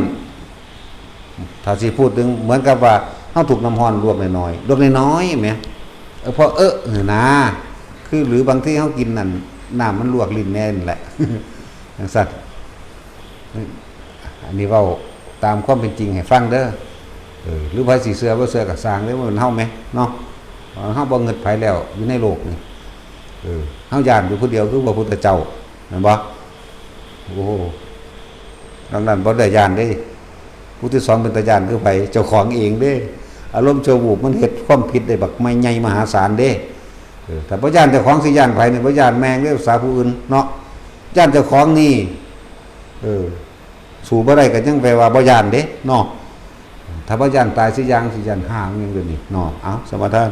ถ้าสิพูดถึงเหมือนกับว่าเฮาถูกน้ำร้อนลวกน้อยๆ ลวกน้อยๆ แหม เออ พอเออ นี่นะ คือหรือบางทีเฮากินนั่น น้ำมันลวกลิ้นแน่นั่นแหละ จั่งซั้น อันนี้เว้าตามความเป็นจริงให้ฟังเด้อ เออ หรือไผสิเชื่อบ่เชื่อก็ซ่างเด้อ มันเฮาแหมเนาะ เฮาบ่งึดไผแล้วอยู่ในโลกนี่ เออ เฮาย้านอยู่ผู้เดียวคือพระพุทธเจ้า แม่นบ่ โอ้โห นอกนั้นบ่ได้ย้านเด้ ผู้ที่สองเป็นตาย้านคือไผ เจ้าของเองเด้ อารมณ์ชั่ววูบมันเฮ็ดความผิดได้บักใหญ่มหาศาลเด้ เออ ถ้าบ่ย้านเจ้าของสิย้านไผนี่ บ่ย้านแม่งเด้ ภาษาผู้อื่นเนาะ ย้านเจ้าของนี่ เออ สู้บ่ได้ก็ยังแปลว่าบ่ย้านเด้เนาะ ถ้าบ่ย้านตายสิย่าง สิย้านห้างหยังเดี๋ยวนี้เนาะ เอ้า สมาทาน